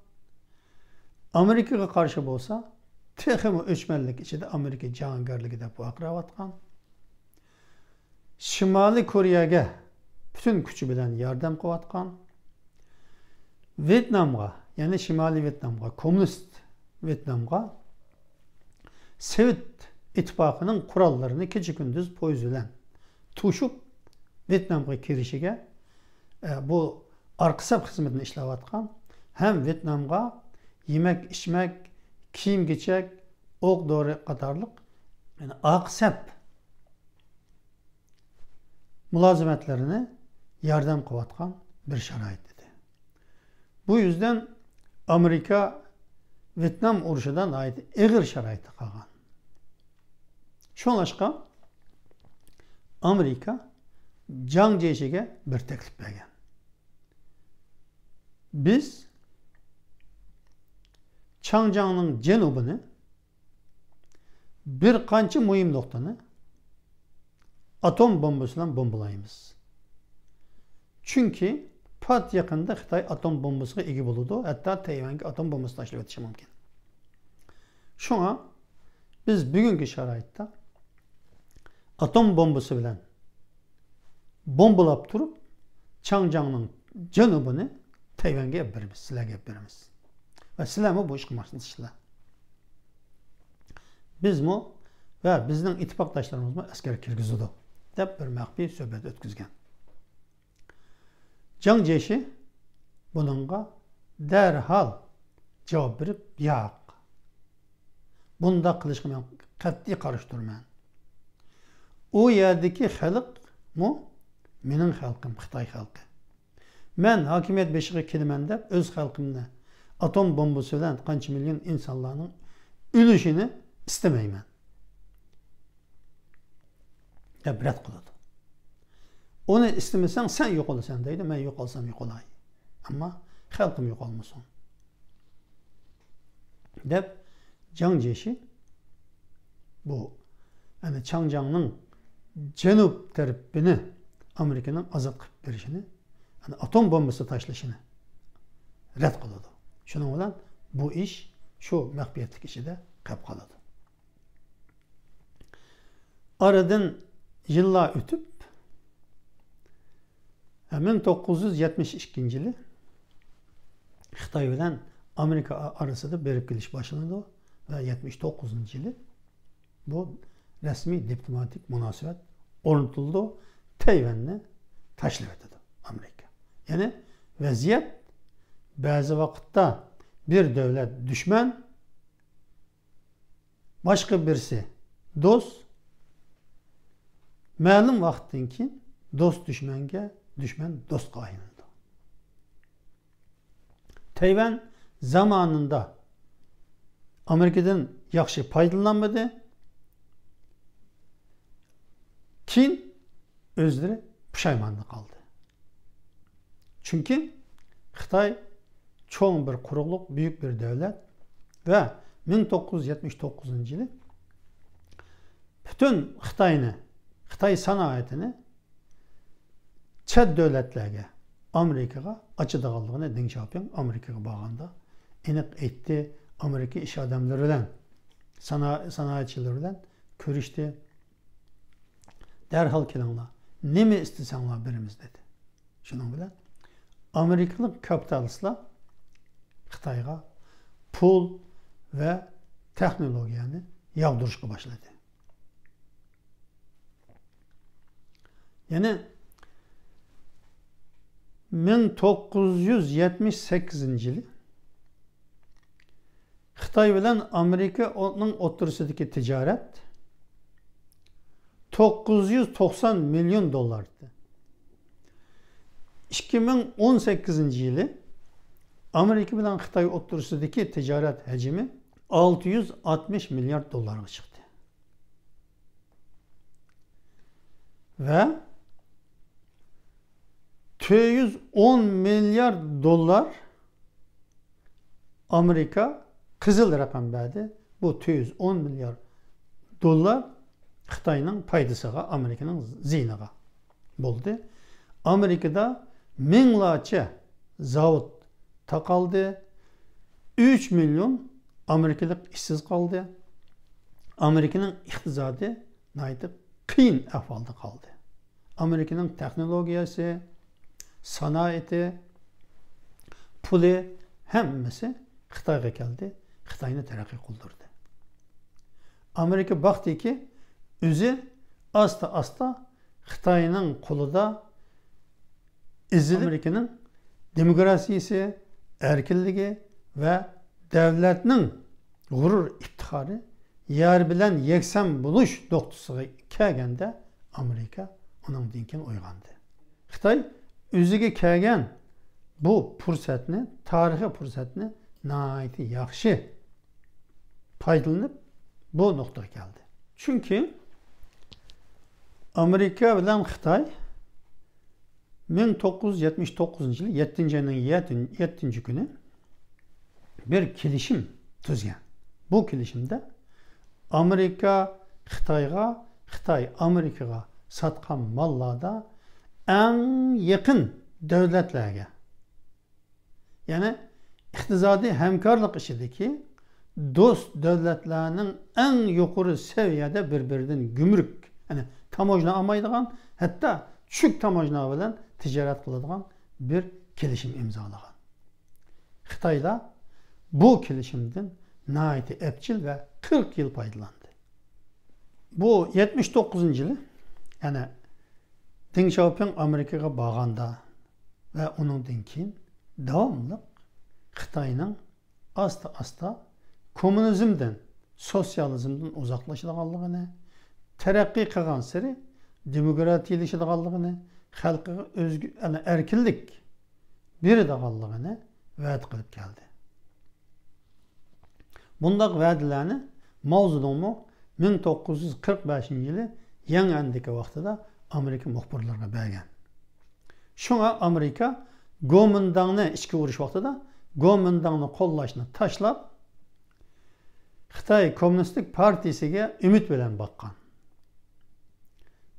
ئامېرىكىغا قارشى بولسا تېخىمۇ ئۆچمەنلىك ئىچىدە ئامېرىكا جاھانگەرلىكى دەپ ۋارقىراۋاتقان، شىمالىي كورېيەگە پۈتۈن كۈچى بىلەن ياردەم قىلىۋاتقان، ۋيېتنامغا، يەنى شىمالىي ۋيېتنامغا، كوممۇنىست ۋيېتنامغا سوۋېت ئىتتىپاقىنىڭ قوراللىرىنى كېچە-كۈندۈز پويىز بىلەن توشۇپ، ۋيېتنامغا كىرىشىگە، ئە، بۇ ئارقا سەپ خىزمىتىنى ئىشلەۋاتقان ھەم ۋيېتنامغا يېمەك-ئىچمەك، كىيىم-كېچەك، ئوق-دورا قاتارلىق، يەنى ئارقا سەپ مۇلازىمەتلىرىنى ياردەم قىلىۋاتقان بىر شارائىت ئىدى. بۇ يۈزدىن ئامېرىكا ۋيېتنام ئۇرۇشىدا ناھايىتى ئېغىر شارائىتتا قالغان. شۇڭلاشقا ئامېرىكا جاڭ جيېشىگە بىر تەكلىپ بەرگەن. بىز چاڭجياڭنىڭ جەنۇبىنى بىر قانچە مۇھىم نۇقتىنى ئاتوم بومبىسى بىلەن بومبىلايمىز. چۈنكى پات يېقىندا خىتاي ئاتوم بومبىسىغا ئىگە بولىدۇ، ھەتتا تەيۋەنگە ئاتوم بومبىسى تاشلىۋېتىشى مۇمكىن. شۇڭا بىز بۈگۈنكى شارائىتتا ئاتوم بومبىسى بىلەن بومبىلاپ تۇرۇپ، چاڭجياڭنىڭ جەنۇبىنى تەيۋەنگە ئېلىپ بېرىمىز، سىلەرگە ئېلىپ بېرىمىز. ۋە سىلەرمۇ بۇ ئىشقا ماسلىشىسىلەر، بىزمۇ ۋە بىزنىڭ ئىتتىپاقداشلىرىمىزمۇ ئەسكەر كىرگۈزىدۇ، دەپ بىر مەخپىي سۆھبەت ئۆتكۈزگەن. جاڭ جيېشى بۇنىڭغا دەرھال جاۋاب بېرىپ، ياق، بۇنداق قىلىشقا مەن قەتئىي قارشى تۇرىمەن. ئۇ يەردىكى خەلقمۇ مېنىڭ خەلقىم، خىتاي خەلقى. مەن ھاكىمىيەت بېشىغا كېلىمەن دەپ ئۆز خەلقىمنى ئاتوم بومبىسى بىلەن قانچە مىليون ئىنسانلارنىڭ ئۆلۈشىنى ئىستىمەيمەن، دەپ رەت قىلىدۇ. ئۇنى ئىستىمىسەڭ سەن يوقىلىسەن دەيدۇ، مەن يوقالسام يوقىلاي. ئەمما خەلقىم يوقالمىسۇن، دەپ جاڭ جيېشى بۇ، يەنى چاڭجياڭنىڭ جەنۇب تەرىپىنى ئامېرىكىنىڭ ئازاد قىلىپ بېرىشىنى، يەنى ئاتوم بومبىسى تاشلىشىنى رەت قىلىدۇ. شۇنىڭ بىلەن بۇ ئىش شۇ مەخپىيەتلىك ئىچىدە قېلىپ قالىدۇ. ئارىدىن يىللار ئۆتۈپ، مىڭ توققۇز يۈز يەتمىش ئىككىنچى يىلى خىتاي بىلەن ئامېرىكا ئارىسىدا بېرىپ كېلىش باشلىنىدۇ ۋە يەتمىش توققۇزىنچى يىلى بۇ رەسمىي دىپلوماتىك مۇناسىۋەت ئورنىتىلىدۇ، تەيۋەننى تاشلىۋېتىدۇ ئامېرىكا. يەنى ۋەزىيەت بەزى ۋاقىتتا بىر دۆلەت دۈشمەن، باشقا بىرسى دوست، مەلۇم ۋاقىتتىن كېيىن دوست دۈشمەنگە، دۈشمەن دوستقا ئايلىنىدۇ. تەيۋەن زامانىدا ئامېرىكىدىن ياخشى پايدىلانمىدى. كېيىن ئۆزلىرى پۇشايماندا قالدى. چۈنكى خىتاي چوڭ بىر قۇرۇقلۇق، بۈيۈك بىر دۆلەت ۋە مىڭ توققۇز يۈز يەتمىش توققۇزىنچى يىلى پۈتۈن خىتاينى، خىتاي سانائىتىنى چەت دۆلەتلەرگە، ئامېرىكىغا ئاچىدىغانلىقىنى دېڭ شياۋپىڭ ئامېرىكىغا بارغاندا ئېنىق ئېيتتى. ئامېرىكا ئىش ئادەملىرى بىلەن، سانا-، سانائەتچىلەر بىلەن كۆرۈشتى. دەرھال كېلىڭلار، نېمە ئىستىسەڭلار بېرىمىز، دېدى. شۇنىڭ بىلەن ئامېرىكىلىق كاپىتالىستلار خىتايغا پۇل ۋە تېخنولوگىيەنى ياغدۇرۇشقا باشلىدى. يەنى مىڭ توققۇز يۈز يەتمىش سەككىزىنچى يىلى خىتاي بىلەن ئامېرىكىنىڭ ئوتتۇرىسىدىكى تىجارەت توققۇز يۈز توقسان مىليون دوللار ئىدى. ئىككى مىڭ ئون سەككىزىنچى يىلى ئامېرىكا بىلەن خىتاي ئوتتۇرىسىدىكى تىجارەت ھەجمى ئالتە يۈز ئاتمىش مىليارد دوللارغا چىقتى. ۋە تۆت يۈز ئون مىليارد دوللار ئامېرىكا قىزىل رەقەم بەردى. بۇ تۆت يۈز ئون مىليارد دوللار خىتاينىڭ پايدىسىغا، ئامېرىكىنىڭ زىيىنىغا بولدى. ئامېرىكىدا مىڭلارچە زاۋۇت تاقالدى. ئۈچ مىليون ئامېرىكىلىق ئىشسىز قالدى. ئامېرىكىنىڭ ئىقتىسادى ناھايىتى قىيىن ئەھۋالدا قالدى. ئامېرىكىنىڭ تېخنولوگىيەسى، سانائىتى، پۇلى، ھەممىسى خىتايغا كەلدى، خىتاينى تەرەققىي قىلدۇردى. ئامېرىكا باقتىكى، ئۆزى ئاستا-ئاستا خىتاينىڭ قولىدا ئېزىلىپ، ئامېرىكىنىڭ دېموكراتىيىسى، ئەركىنلىكى ۋە دۆلەتنىڭ غۇرۇر ئىپتىخارى يەر بىلەن يەكسان بولۇش نۇقتىسىغا كەلگەندە، ئامېرىكا ئۇنىڭدىن كېيىن ئويغاندى. خىتاي ئۆزىگە كەلگەن بۇ پۇرسەتنى، تارىخىي پۇرسەتنى ناھايىتى ياخشى پايدىلىنىپ، بۇ نۇقتىغا كەلدى. چۈنكى ئامېرىكا بىلەن خىتاي مىڭ توققۇز يۈز يەتمىش توققۇزىنچى يىلى يەتتىنچى ئاينىڭ يەتتىنچى كۈنى بىر كېلىشىم تۈزگەن. بۇ كېلىشىمدە ئامېرىكا خىتايغا، خىتاي ئامېرىكىغا ساتقان ماللاردا ئەڭ يېقىن دۆلەتلەرگە، يەنى ئىقتىسادىي ھەمكارلىق ئىچىدىكى دوست دۆلەتلەرنىڭ ئەڭ يۇقىرى سەۋىيەدە بىر-بىرىدىن گۈمرۈك، يەنى تاموژنا ئالمايدىغان، ھەتتا چۈشۈك تاموژنا بىلەن تىجارەت قىلىدىغان بىر كېلىشىم ئىمزالىغان. خىتايلار بۇ كېلىشىمدىن ناھايىتى ئەپچىل ۋە قىرىق يىل پايدىلاندى. بۇ يەتمىش توققۇزىنچى يىلى، يەنى دېڭ شياۋپىڭ ئامېرىكىغا بارغاندا ۋە ئۇنىڭدىن كېيىن داۋاملىق خىتاينىڭ ئاستا-ئاستا كوممۇنىزمدىن، سوتسىيالىزمدىن ئۇزاقلىشىدىغانلىقىنى، تەرەققىي قىلغانسېرى دېموكراتىيىلىشىدىغانلىقىنى، خەلقىگە ئۆزگە-، ئەنە، ئەركىنلىك بېرىدىغانلىقىنى ۋەدە قىلىپ كەلدى. بۇنداق ۋەدىلەرنى ماۋزېدۇڭمۇ مىڭ توققۇز يۈز قىرىق بەشىنچى يىلى يەڭئەندىكى ۋاقتىدا ئامېرىكا مۇخبىرلىرىغا بەرگەن. شۇڭا ئامېرىكا گومىنداڭنى ئىچكى ئۇرۇش ۋاقتىدا گومىنداڭنى قوللاشنى تاشلاپ، خىتاي كوممۇنىستىك پارتىيىسىگە ئۈمىد بىلەن باققان.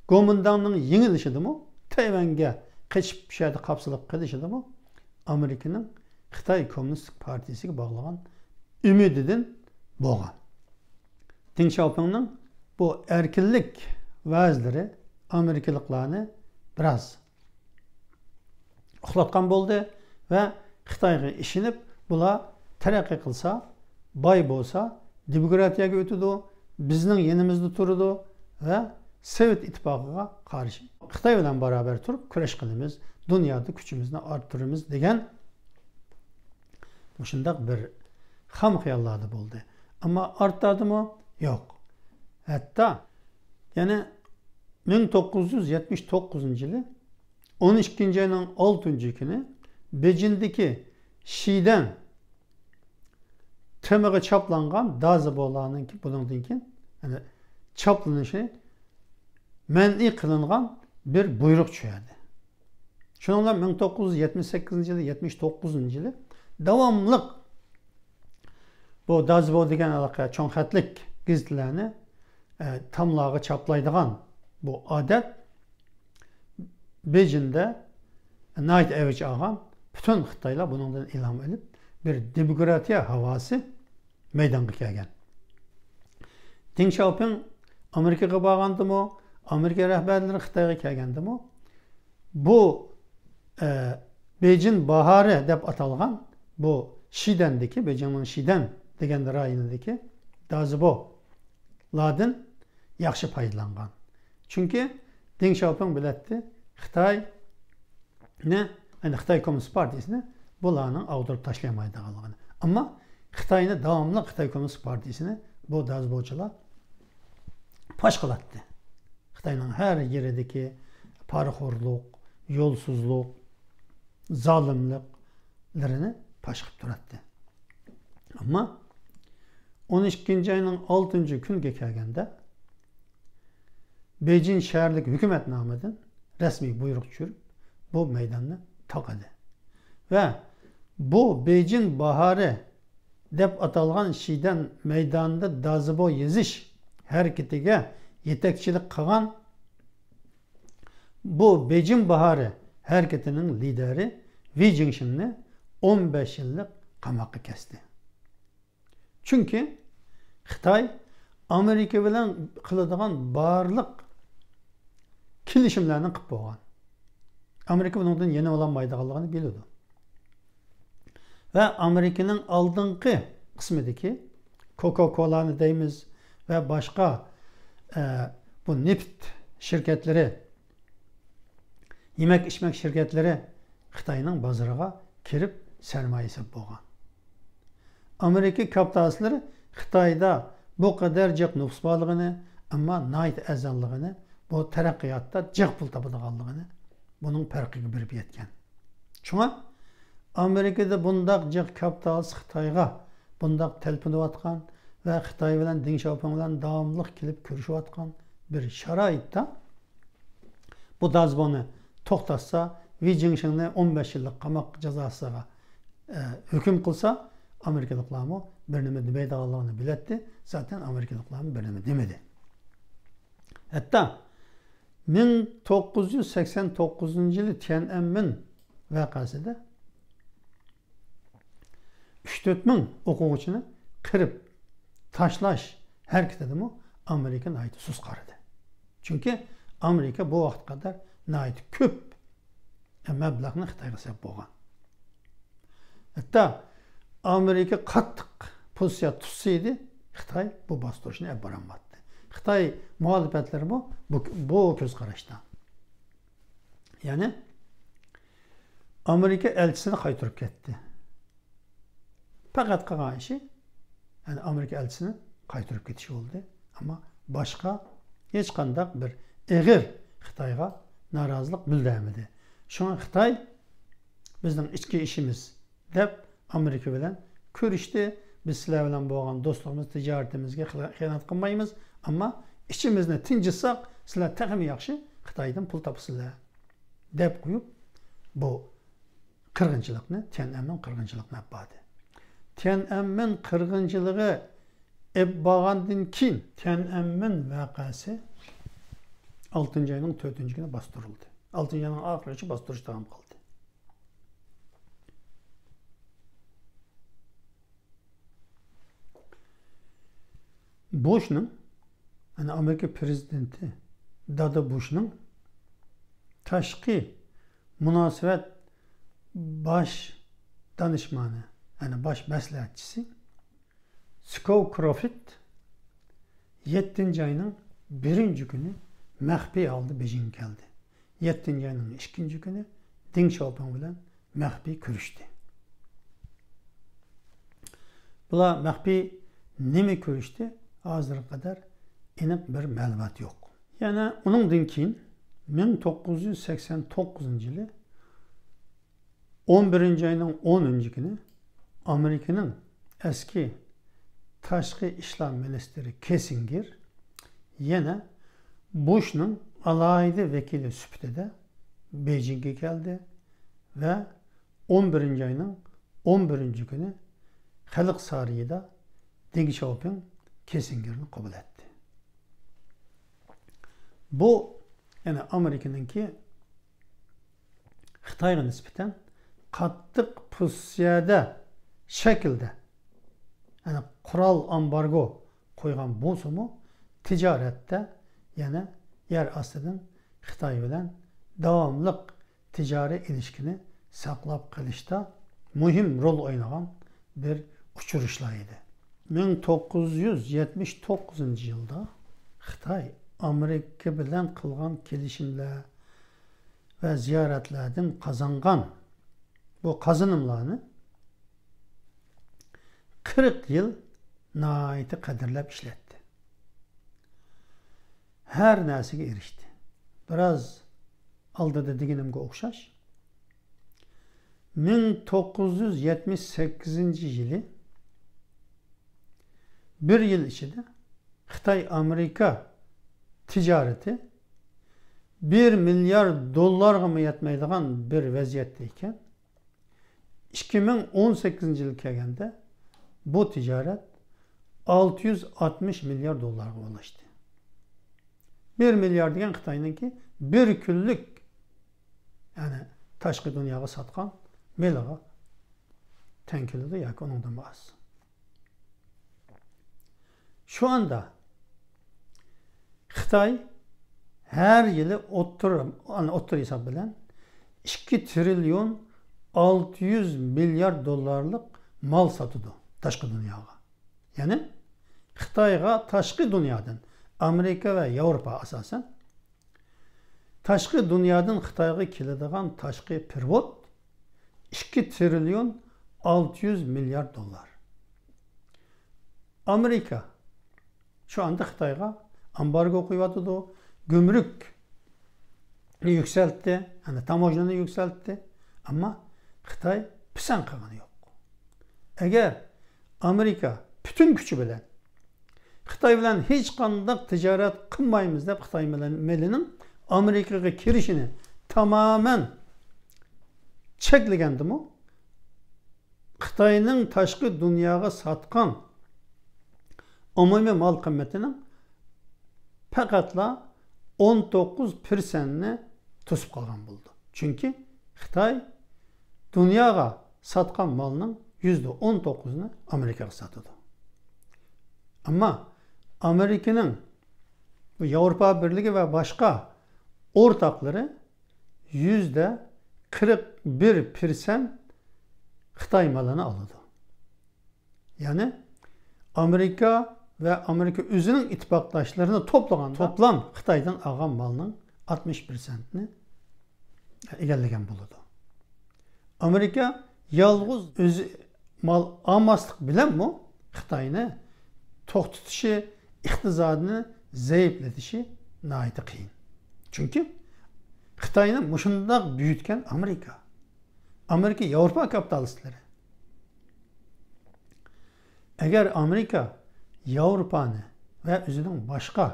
گومىنداڭنىڭ يېڭىلىشىدىمۇ، تەيۋەنگە قېچىپ، شۇ يەردە قاپسىلىپ قېلىشىدىمۇ ئامېرىكىنىڭ خىتاي كوممۇنىستىك پارتىيىسىگە باغلىغان ئۈمىدىدىن بولغان. دېڭ شياۋپىڭنىڭ بۇ ئەركىنلىك ۋەزلىرى ئامېرىكىلىقلارنى بىراز ئۇخلاتقان بولدى ۋە خىتايغا ئىشىنىپ، بۇلار تەرەققىي قىلسا، باي بولسا، دېموكراتىيەگە ئۆتىدۇ، بىزنىڭ يېنىمىزدا تۇرىدۇ ۋە سوۋېت ئىتتىپاقىغا قارشى خىتاي بىلەن باراۋەر تۇرۇپ كۈرەش قىلىمىز، دۇنيادا كۈچىمىزنى ئارتتۇرىمىز دېگەن مۇشۇنداق بىر خام خىياللاردا بولدى. ئەمما ئارتتادىمۇ؟ يوق. ھەتتا يەنە مىڭ توققۇز يۈز يەتمىش توققۇزىنچى يىلى ئون ئىككىنچى ئاينىڭ ئالتىنچى كۈنى بېيجىڭدىكى شىدەن تېمىغا چاپلانغان دازىبولارنىڭكى بۇنىڭدىن كېيىن، يەنى، چاپلىنىشى مەنئى قىلىنغان بىر بۇيرۇق چۈشەردى. شۇنىڭ بىلەن مىڭ توققۇز يۈز يەتمىش سەككىزىنچى يىلى، يەتمىش توققۇزىنچى يىلى داۋاملىق بۇ دازىبو دېگەن ھېلىقى چوڭ خەتلىك گېزىتلەرنى، ئە، تاملارغا چاپلايدىغان بۇ ئادەت بېيجىڭدە ناھايىتى ئەۋج ئالغان، پۈتۈن خىتايلار بۇنىڭدىن ئىلھام ئېلىپ، بىر دېموكراتىيە ھاۋاسى مەيدانغا كەلگەن. دېڭ شياۋپىڭ ئامېرىكىغا بارغاندىمۇ، ئامېرىكا رەھبەرلىرى خىتايغا كەلگەندىمۇ، بۇ، ئە، بېيجىڭ باھارى دەپ ئاتالغان بۇ شىدەندىكى، بېيجىڭنىڭ شىدەن دېگەن رايونىدىكى دازىبولاردىن ياخشى پايدىلانغان. چۈنكى دېڭ شياۋپىڭ بىلەتتى خىتاينى، يەنى خىتاي كوممۇنىست پارتىيىسىنى بۇلارنىڭ ئاغدۇرۇپ تاشلىيالمايدىغانلىقىنى. ئەمما خىتاينى داۋاملىق، خىتاي كوممۇنىست پارتىيىسىنى بۇ دازىبوچىلار پاش قىلاتتى. خىتاينىڭ ھەر يېرىدىكى پارىخورلۇق، يولسىزلىق، زالىملىقلىرىنى پاش قىلىپ تۇراتتى. ئەمما ئون ئىككىنچى ئاينىڭ ئالتىنچى كۈنىگە كەلگەندە، بېيجىڭ شەھەرلىك ھۆكۈمەت نامىدىن رەسمىي بۇيرۇق چۈشۈرۈپ، بۇ مەيداننى تاقىدى. ۋە بۇ بېيجىڭ باھارى دەپ ئاتالغان شىدەن مەيدانىدا دازىبو يېزىش ھەرىكىتىگە يېتەكچىلىك قىلغان بۇ بېيجىڭ باھارى ھەرىكىتىنىڭ لىدىرى ۋېي جىڭشىڭنى ئون بەش يىللىق قاماققا كەستى. چۈنكى خىتاي ئامېرىكا بىلەن قىلىدىغان بارلىق كېلىشىملەرنى قىلىپ بولغان. ئامېرىكا بۇنىڭدىن يېنىۋالالمايدىغانلىقىنى بىلىدۇ. ۋە ئامېرىكىنىڭ ئالدىنقى قىسمىدىكى كوكا كولانى دەيمىز ۋە باشقا، ئە، بۇ نېفىت شىركەتلىرى، يېمەك-ئىچمەك شىركەتلىرى خىتاينىڭ بازىرىغا كىرىپ سەرمايە سېلىپ بولغان. ئامېرىكا كاپىتالىستلىرى خىتايدا بۇ قەدەر جىق نوپۇس بارلىقىنى، ئەمما ناھايىتى ئەرزانلىقىنى، بۇ تەرەققىياتتا جىق پۇل تاپىدىغانلىقىنى بۇنىڭ پەرقىگە بېرىپ يەتكەن. شۇڭا ئامېرىكىدا بۇنداق جىق كاپىتالىست خىتايغا بۇنداق تەلپۈنۈۋاتقان ۋە خىتاي بىلەن دېڭ شياۋپىڭ بىلەن داۋاملىق كېلىپ كۆرۈشۈۋاتقان بىر شارائىتتا بۇ دازىبونى توختاتسا، ۋېي جىڭشىڭنى ئون بەش يىللىق قاماق جازاسىغا، ئە، ھۆكۈم قىلسا، ئامېرىكىلىقلارمۇ بىر نېمە دېمەيدىغانلىقىنى بىلەتتى. زاتەن ئامېرىكىلىقلارمۇ بىر نېمە دېمىدى. ھەتتا مىڭ توققۇز يۈز سەكسەن توققۇزىنچى يىلى تيەنئەنمېن ۋەقەسىدە ئۈچ تۆت مىڭ ئوقۇغۇچىنى قىرىپ تاشلاش ھەرىكىتىدىمۇ ئامېرىكا ناھايىتى سۇس قارىدى. چۈنكى ئامېرىكا بۇ ۋاقىتقا قەدەر ناھايىتى كۆپ مەبلەغنى خىتايغا سېلىپ بولغان. ھەتتا ئامېرىكا قاتتىق پوزىتسىيە تۇتسا ئىدى، خىتاي بۇ باستۇرۇشنى ئېلىپ بارالمايتتى. خىتاي مۇخالىپەتلىرىمۇ بۇ، بۇ كۆز قاراشتا. يەنى ئامېرىكا ئەلچىسىنى قايتۇرۇپ كەتتى. پەقەت قىلغان ئىشى، يەنى ئامېرىكا ئەلچىسىنى قايتۇرۇپ كېتىشى بولدى. ئەمما باشقا ھېچقانداق بىر ئېغىر خىتايغا نارازىلىق بىلدۈرمىدى. شۇڭا خىتاي بىزنىڭ ئىچكى ئىشىمىز دەپ ئامېرىكا بىلەن كۆرۈشتى. بىز سىلەر بىلەن بولغان دوستلۇقىمىز، تىجارىتىمىزگە خىلا-، خىيانەت قىلمايمىز. ئەمما ئىچىمىزنى تىنجىتساق، سىلەر تېخىمۇ ياخشى خىتايدىن پۇل تاپىسىلەر، دەپ قويۇپ، بۇ قىرغىنچىلىقنى، تيەنئەنمېن قىرغىنچىلىقىنى ئېلىپ باردى. تيەنئەنمېن قىرغىنچىلىقى ئېلىپ بارغاندىن كېيىن، تيەنئەنمېن ۋەقەسى ئالتىنچى ئاينىڭ تۆتىنچى كۈنى باستۇرۇلدى. ئالتىنچى ئاينىڭ ئاخىرىغىچە باستۇرۇش داۋام قىلدى. بۇشنىڭ، يەنى ئامېرىكا پىرېزىدېنتى دادا بۇشنىڭ تاشقى مۇناسىۋەت باش دانىشمانى، يەنى باش مەسلىھەتچىسى سكوۋ كروفت يەتتىنچى ئاينىڭ بىرىنچى كۈنى مەخپىي ھالدا بېيجىڭغا كەلدى. يەتتىنچى ئاينىڭ ئىككىنچى كۈنى دېڭ شياۋپىڭ بىلەن مەخپىي كۆرۈشتى. بۇلار مەخپىي نېمە كۆرۈشتى، ھازىرغا قەدەر ئېنىق بىر مەلۇمات يوق. يەنە ئۇنىڭدىن كېيىن مىڭ توققۇز يۈز سەكسەن توققۇزىنچى يىلى ئون بىرىنچى ئاينىڭ ئونىنچى كۈنى ئامېرىكىنىڭ ئەسكى تاشقى ئىشلار مىنىستىرى كېسسىنگېر يەنە بۇشنىڭ ئالاھىدە ۋەكىلى سۈپىتىدە بېيجىڭغا كەلدى ۋە ئون بىرىنچى ئاينىڭ ئون بىرىنچى كۈنى خەلق سارىيىدا دېڭ شياۋپىڭ كېسسىنگېرنى قوبۇل ئەتتى. بۇ، يەنى ئامېرىكىنىڭكى خىتايغا نىسبەتەن قاتتىق پوزىتسىيەدە شەكىلدە، يەنى قورال ئامبارگو قويغان بولسىمۇ، تىجارەتتە يەنە يەر ئاستىدىن خىتاي بىلەن داۋاملىق تىجارىي ئىلىشكىنى ساقلاپ قېلىشتا مۇھىم رول ئوينىغان بىر ئۇچرىشىشلار ئىدى. مىڭ توققۇز يۈز يەتمىش توققۇزىنچى يىلدا خىتاي ئامېرىكا بىلەن قىلغان كېلىشىملەر ۋە زىيارەتلەردىن قازانغان بۇ قازىنىملارنى قىرىق يىل ناھايىتى قەدىرلەپ ئىشلەتتى. ھەر نەرسىگە ئېرىشتى. بىراز ئالدىدا دېگىنىمگە ئوخشاش، مىڭ توققۇز يۈز يەتمىش سەككىزىنچى يىلى بىر يىل ئىچىدە خىتاي ئامېرىكا تىجارىتى بىر مىليارد دوللارغىمۇ يەتمەيدىغان بىر ۋەزىيەتتە ئىكەن. ئىككى مىڭ ئون سەككىزىنچى يىلغا كەلگەندە بۇ تىجارەت ئالتە يۈز ئاتمىش مىليارد دوللارغا ئۇلاشتى. بىر مىليارد دېگەن خىتاينىڭكى بىر كۈنلۈك، يەنى تاشقى دۇنياغا ساتقان مېلىغا تەڭ كېلىدۇ ياكى ئۇنىڭدىنمۇ ئاز. شۇ ئاندا خىتاي ھەر يىلى ئوتتۇرا، ئوتتۇرا ھېساب بىلەن ئىككى تىرىليون ئالتە يۈز مىليارد دوللارلىق مال ساتىدۇ تاشقى دۇنياغا. يەنى خىتايغا تاشقى دۇنيادىن، ئامېرىكا ۋە ياۋروپا ئاساسەن، تاشقى دۇنيادىن خىتايغا كېلىدىغان تاشقى پېرېۋوت ئىككى تىرىليون ئالتە يۈز مىليارد دوللار. ئامېرىكا شۇ ئاندا خىتايغا ئامبارگو قويۇۋاتىدۇ، گۈمرۈكنى يۈكسەلتتى، يەنى تاموژنىنى يۈكسەلتتى. ئەمما خىتاي پىسەنت قىلغىنى يوق. ئەگەر ئامېرىكا پۈتۈن كۈچى بىلەن خىتاي بىلەن ھېچقانداق تىجارەت قىلمايمىز دەپ، خىتاي مېلى-، مېلىنىڭ ئامېرىكىغا كىرىشىنى تامامەن چەكلىگەندىمۇ، خىتاينىڭ تاشقى دۇنياغا ساتقان ئومۇمىي مال قىممىتىنىڭ پەقەتلا ئون توققۇز پىرسەنتنى توسۇپ قالغان بولىدۇ. چۈنكى خىتاي دۇنياغا ساتقان مالنىڭ يۈزدە ئون توققۇزىنى ئامېرىكىغا ساتىدۇ. ئەمما ئامېرىكىنىڭ، ياۋروپا بىرلىكى ۋە باشقا ئورتاقلىرى يۈزدە قىرىق بىر پىرسەنت خىتاي مالىنى ئالىدۇ. يەنى ئامېرىكا ۋە ئامېرىكا ئۆزىنىڭ ئىتتىپاقداشلىرىنى توپلىغاندا، توپلام خىتايدىن ئالغان مالنىڭ ئاتمىش پىرسەنتىنى ئىگىلىگەن بولىدۇ. ئامېرىكا يالغۇز ئۆزى مال ئالماسلىق بىلەنمۇ خىتاينى توختىتىشى، ئىقتىسادىنى زەئىپلىتىشى ناھايىتى قىيىن. چۈنكى خىتاينى مۇشۇنداق بېيىتكەن ئامېرىكا. ئامېرىكا ياۋروپا كاپىتالىستلىرى. ئەگەر ئامېرىكا ياۋروپانى ۋە ئۆزىنىڭ باشقا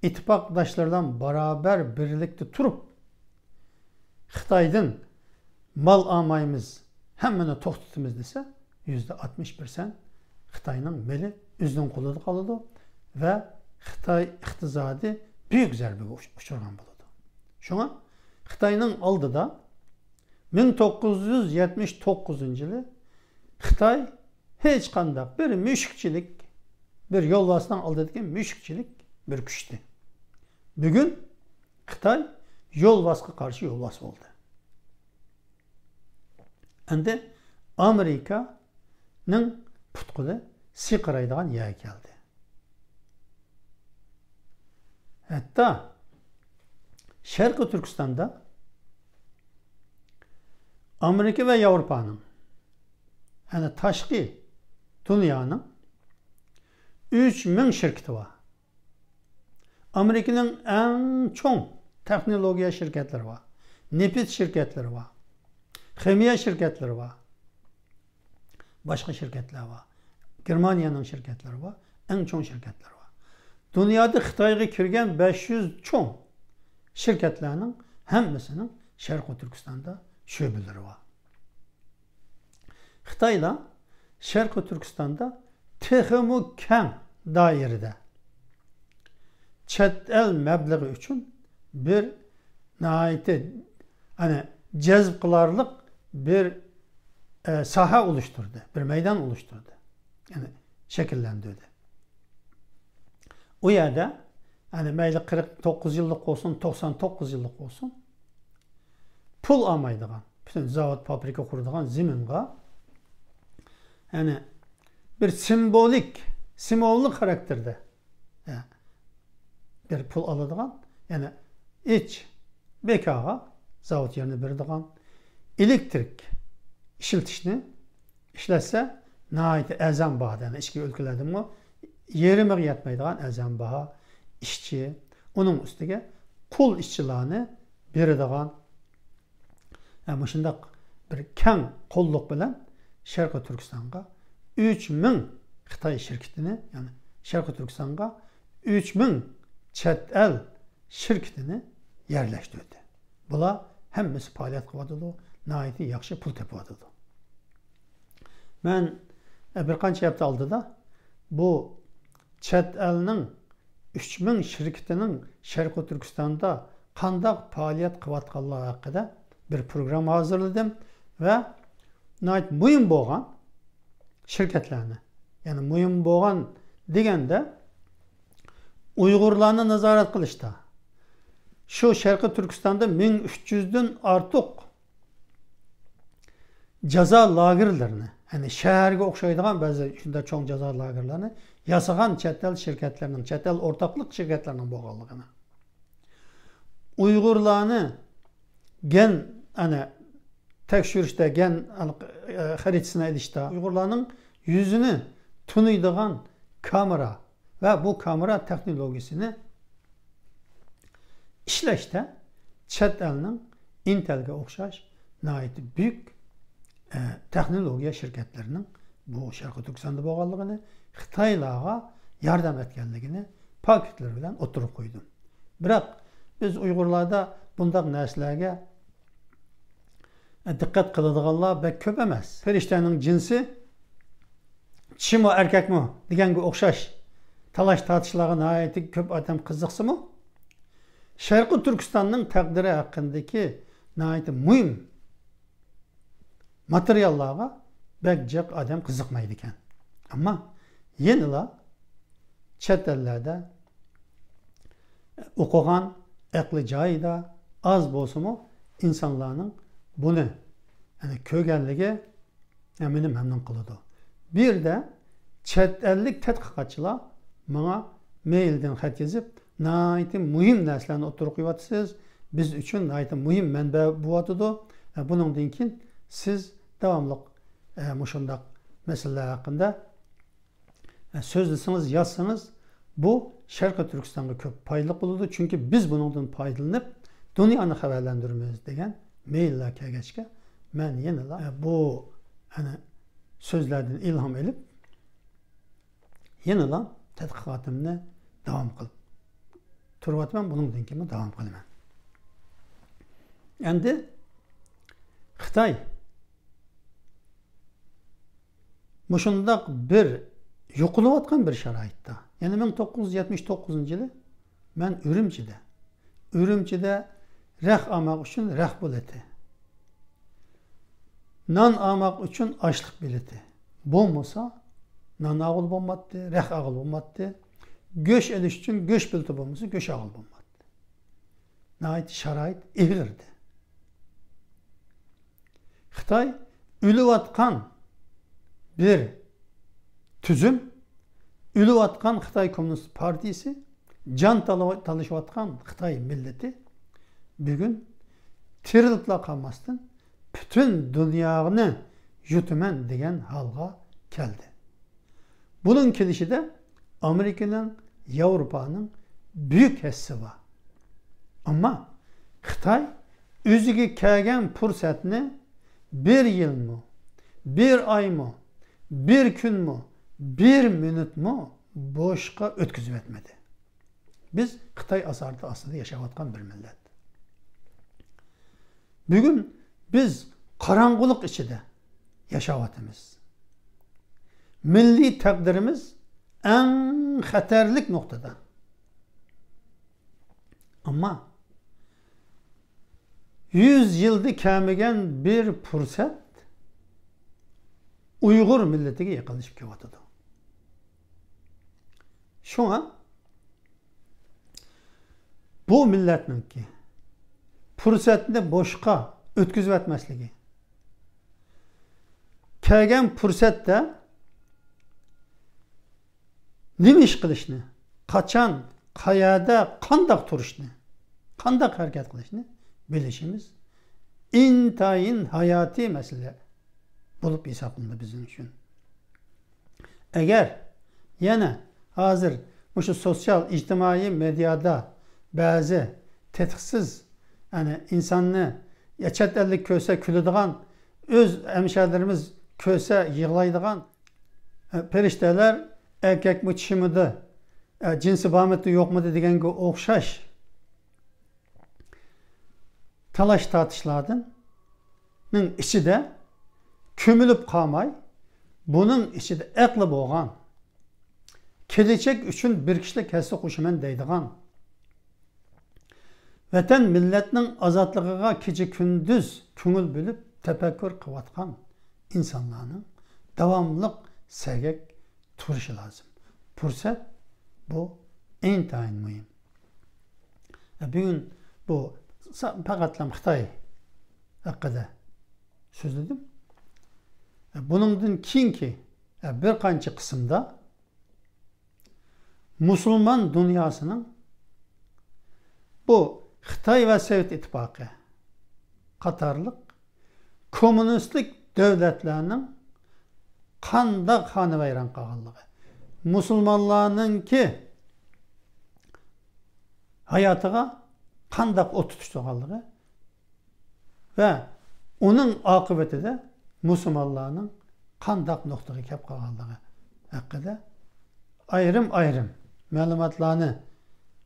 ئىتتىپاقداشلىرى بىلەن بارابەر بىرلىكتە تۇرۇپ، خىتايدىن مال ئالمايمىز، ھەممىنى توختىتىمىز دېسە، يۈزدە ئاتمىش پىرسەنت خىتاينىڭ مېلى ئۆزىنىڭ قولىدا قالىدۇ ۋە خىتاي ئىقتىسادى بۈيۈك زەربىگە ئۇچ-، ئۇچرىغان بولىدۇ. شۇڭا خىتاينىڭ ئالدىدا مىڭ توققۇز يۈز يەتمىش توققۇزىنچى يىلى خىتاي ھېچقانداق بىر مۈشۈكچىلىك، بىر يولۋاسنىڭ ئالدىدىكى مۈشۈكچىلىك بىر كۈچتى. بۈگۈن خىتاي يولۋاسقا قارشى يولۋاس بولدى. ئەمدى ئامېرىكانىڭ پۇت-قولى سىرقىرايدىغان يەرگە كەلدى. ھەتتا شەرقىي تۈركىستاندا ئامېرىكا ۋە ياۋروپانىڭ، يەنى تاشقى دۇنيانىڭ ئۈچ مىڭ شىركىتى بار. ئامېرىكىنىڭ ئەڭ چوڭ تېخنولوگىيە شىركەتلىرى بار، نېفىت شىركەتلىرى بار، خىمىيە شىركەتلىرى بار، باشقا شىركەتلەر بار. گېرمانىيەنىڭ شىركەتلىرى بار، ئەڭ چوڭ شىركەتلەر بار. دۇنيادا خىتايغا كىرگەن بەش يۈز چوڭ شىركەتلەرنىڭ ھەممىسىنىڭ شەرقىي تۈركىستاندا شۆبىلىرى بار. خىتايلار شەرقىي تۈركىستاندا تېخىمۇ كەڭ دائىرىدە چەت ئەل مەبلىغى ئۈچۈن بىر ناھايىتى، ئەنە، جەزب قىلارلىق بىر، ئە، ساھە ئولۇشتۇردى، بىر مەيدان ئولۇشتۇردى، يەنى شەكىللەندۈردى. ئۇ يەردە، يەنى مەيلى قىرىق توققۇز يىللىق بولسۇن، توقسان توققۇز يىللىق بولسۇن، پۇل ئالمايدىغان، پۈتۈن زاۋۇت، فابرىكا قۇرىدىغان زېمىنغا، يەنى بىر سىمۋولىك، سىمۋوللۇق خاراكتېردا، ھە، بىر پۇل ئالىدىغان، يەنى ئىچ بىكاغا زاۋۇت يېرىنى بېرىدىغان، ئېلېكتىرىك ئىشلىتىشنى ئىشلەتسە، ناھايىتى ئەرزان باھادا، يەنى ئىچكى ئۆلكىلەردىمۇ يېرىمىغا يەتمەيدىغان ئەرزان باھا ئىشچى، ئۇنىڭ ئۈستىگە قۇل ئىشچىلارنى بېرىدىغان، ھە، مۇشۇنداق بىر كەڭ قوللۇق بىلەن شەرقىي تۈركىستانغا ئۈچ مىڭ خىتاي شىركىتىنى، يەنى شەرقىي تۈركىستانغا ئۈچ مىڭ چەت ئەل شىركىتىنى يەرلەشتۈردى. بۇلار ھەممىسى پائالىيەت قىلىۋاتىدۇ، ناھايىتى ياخشى پۇل تېپىۋاتىدۇ. مەن، ئە، بىر قانچە ھەپتە ئالدىدا بۇ چەت ئەلنىڭ ئۈچ مىڭ شىركىتىنىڭ شەرقىي تۈركىستاندا قانداق پائالىيەت قىلىۋاتقانلىقى ھەققىدە بىر پروگرامما ھازىرلىدىم ۋە ناھايىتى مۇھىم بولغان شىركەتلەرنى، يەنى مۇھىم بولغان دېگەندە، ئۇيغۇرلارنى نازارەت قىلىشتا، شۇ شەرقىي تۈركىستاندا مىڭ ئۈچ يۈزدىن ئارتۇق جازا لاگېرلىرىنى، يەنى شەھەرگە ئوخشايدىغان بەزى شۇنداق چوڭ جازا لاگېرلىرىنى ياسىغان چەت ئەل شىركەتلىرىنىڭ، چەت ئەل ئورتاقلىق شىركەتلىرىنىڭ بولغانلىقىنى، ئۇيغۇرلارنى گەن، ئەنە، تەكشۈرۈشتە، گەن، ئەنە، خەرىتىسىنى ئېلىشتا، ئۇيغۇرلارنىڭ يۈزىنى تونۇيدىغان كامېرا ۋە بۇ كامېرا تېخنولوگىيىسىنى ئىشلەشتە چەت ئەلنىڭ ئىنتېلگە ئوخشاش ناھايىتى بۈيۈك، ئە، تېخنولوگىيە شىركەتلىرىنىڭ بۇ شەرقىي تۈركىستاندا بولغانلىقىنى، خىتايلارغا ياردەم ئەتكەنلىكىنى پاكىتلىرى بىلەن ئوتتۇرىغا قويدۇم. بىراق، بىز ئۇيغۇرلاردا بۇنداق نەرسىلەرگە دىققەت قىلىدىغانلار بەك كۆپ ئەمەس. پەرىشتەنىڭ جىنسى چىشىمۇ ئەركەكمۇ دېگەنگە ئوخشاش تالاش-تارتىشلارغا ناھايىتى كۆپ ئادەم قىزىقسىمۇ، شەرقىي تۈركىستاننىڭ تەقدىرى ھەققىدىكى ناھايىتى مۇھىم ماتېرىياللارغا بەك جىق ئادەم قىزىقمايدىكەن. ئەمما يەنىلا چەت ئەللەردە ئوقۇغان، ئەقلى جايىدا، ئاز بولسىمۇ ئىنسانلارنىڭ بۇنى، يەنى، كۆرگەنلىكى، يەنى، مېنى مەمنۇن قىلىدۇ. بۇ يەردە چەت ئەللىك تەتقىقاتچىلار ماڭا مېيلدىن خەت يېزىپ، ناھايىتى مۇھىم نەرسىلەرنى ئوتتۇرىغا قويۇۋاتىسىز، بىز ئۈچۈن ناھايىتى مۇھىم مەنبە بولۇۋاتىدۇ. بۇنىڭدىن كېيىن سىز داۋاملىق، ئە، مۇشۇنداق مەسىلىلەر ھەققىدە سۆزلىسىڭىز، يازسىڭىز، بۇ شەرقىي تۈركىستانغا كۆپ پايدىلىق بولىدۇ، چۈنكى بىز بۇنىڭدىن پايدىلىنىپ، دۇنيانى خەۋەرلەندۈرىمىز، دېگەن مېيللار كەلگەچكە، مەن يەنىلا، ئە، بۇ، ئەنە، سۆزلەردىن ئىلھام ئېلىپ، يەنىلا تەتقىقاتىمنى داۋام قىلىپ تۇرۇۋاتىمەن، بۇنىڭدىن كېيىنمۇ داۋام قىلىمەن. ئەمدى خىتاي مۇشۇنداق بىر يوقىلىۋاتقان بىر شارائىتتا، يەنى مىڭ توققۇز يۈز يەتمىش توققۇزىنچى يىلى مەن ئۈرۈمچىدە، ئۈرۈمچىدە رەخ ئالماق ئۈچۈن رەخ بېلىتى، نان ئالماق ئۈچۈن ئاشلىق بېلىتى بولمىسا، نان ئالغىلى بولماتتى، رەخ ئالغىلى بولماتتى. گۆش ئېلىش ئۈچۈن گۆش بېلىتى بولمىسا، گۆش ئالغىلى بولماتتى. ناھايىتى شارائىت ئېغىردى. خىتاي ئۆلۈۋاتقان بىر تۈزۈم، ئۆلۈۋاتقان خىتاي كوممۇنىست پارتىيىسى، جان تالا-، تالىشىۋاتقان خىتاي مىللىتى بۈگۈن تىرىلىپلا قالماستىن، پۈتۈن دۇنيانى يۇتىمەن دېگەن ھالغا كەلدى. بۇنىڭ كېلىشىدە ئامېرىكىنىڭ، ياۋروپانىڭ بۈيۈك ھەسسىسى بار. ئەمما خىتاي ئۆزىگە كەلگەن پۇرسەتنى بىر يىلمۇ، بىر ئايمۇ، بىر كۈنمۇ، بىر مىنۇتمۇ بوشقا ئۆتكۈزۈۋەتمىدى. بىز خىتاي ئاسارىتى ئاستىدا ياشاۋاتقان بىر مىللەت. بۈگۈن بىز قاراڭغۇلۇق ئىچىدە ياشاۋاتىمىز. مىللىي تەقدىرىمىز ئەڭ خەتەرلىك نۇقتىدا. ئەمما يۈز يىلدا كەلمىگەن بىر پۇرسەت ئۇيغۇر مىللىتىگە يېقىنلىشىپ كېلىۋاتىدۇ. شۇڭا بۇ مىللەتنىڭكى پۇرسەتنى بوشقا ئۆتكۈزۈۋەتمەسلىكى، كەلگەن پۇرسەتتە نېمە ئىش قىلىشنى، قاچان، قەيەردە، قانداق تۇرۇشنى، قانداق ھەرىكەت قىلىشنى بىلىشىمىز ئىنتايىن ھاياتىي مەسىلە بولۇپ ھېسابلىنىدۇ بىزنىڭ ئۈچۈن. ئەگەر يەنە ھازىر مۇشۇ سوتسىيال ئىجتىمائىي مېدىيادا بەزى تېتىقسىز، يەنى ئىنساننى يا چەت ئەللىك كۆرسە كۈلىدىغان، ئۆز ھەمشەھىرلىرىمىز كۆرسە يىغلايدىغان، پەرىشتەلەر ئەركەكمۇ چىشىمىدى، جىنسى بارمىدى يوقمىدى دېگەنگە ئوخشاش تالاش-تارتىشلاردىن، نىڭ ئىچىدە كۆمۈلۈپ قالماي، بۇنىڭ ئىچىدە ئەقلى بولغان، كېلەچەك ئۈچۈن بىر كىشىلىك ھەسسە قوشىمەن دەيدىغان، ۋەتەن مىللەتنىڭ ئازادلىقىغا كېچە-كۈندۈز كۆڭۈل بۆلۈپ تەپەككۇر قىلىۋاتقان ئىنسانلارنىڭ داۋاملىق سەگەك تۇرۇشى لازىم. پۇرسەت بۇ ئىنتايىن مۇھىم. بۈگۈن بۇ سا-، پەقەتلا خىتاي ھەققىدە سۆزلىدىم. بۇنىڭدىن كېيىنكى بىر قانچە قىسىمدا مۇسۇلمان دۇنياسىنىڭ بۇ خىتاي ۋە سوۋېت ئىتتىپاقى قاتارلىق كوممۇنىستلىك دۆلەتلەرنىڭ قانداق خانىۋەيران قىلغانلىقى، مۇسۇلمانلارنىڭكى ھاياتىغا قانداق ئوت تۇتۇشتۇرغانلىقى ۋە ئۇنىڭ ئاقىۋىتىدە مۇسۇلمانلارنىڭ قانداق نۇقتىغا كەپ قالغانلىقى ھەققىدە ئايرىم-ئايرىم مەلۇماتلارنى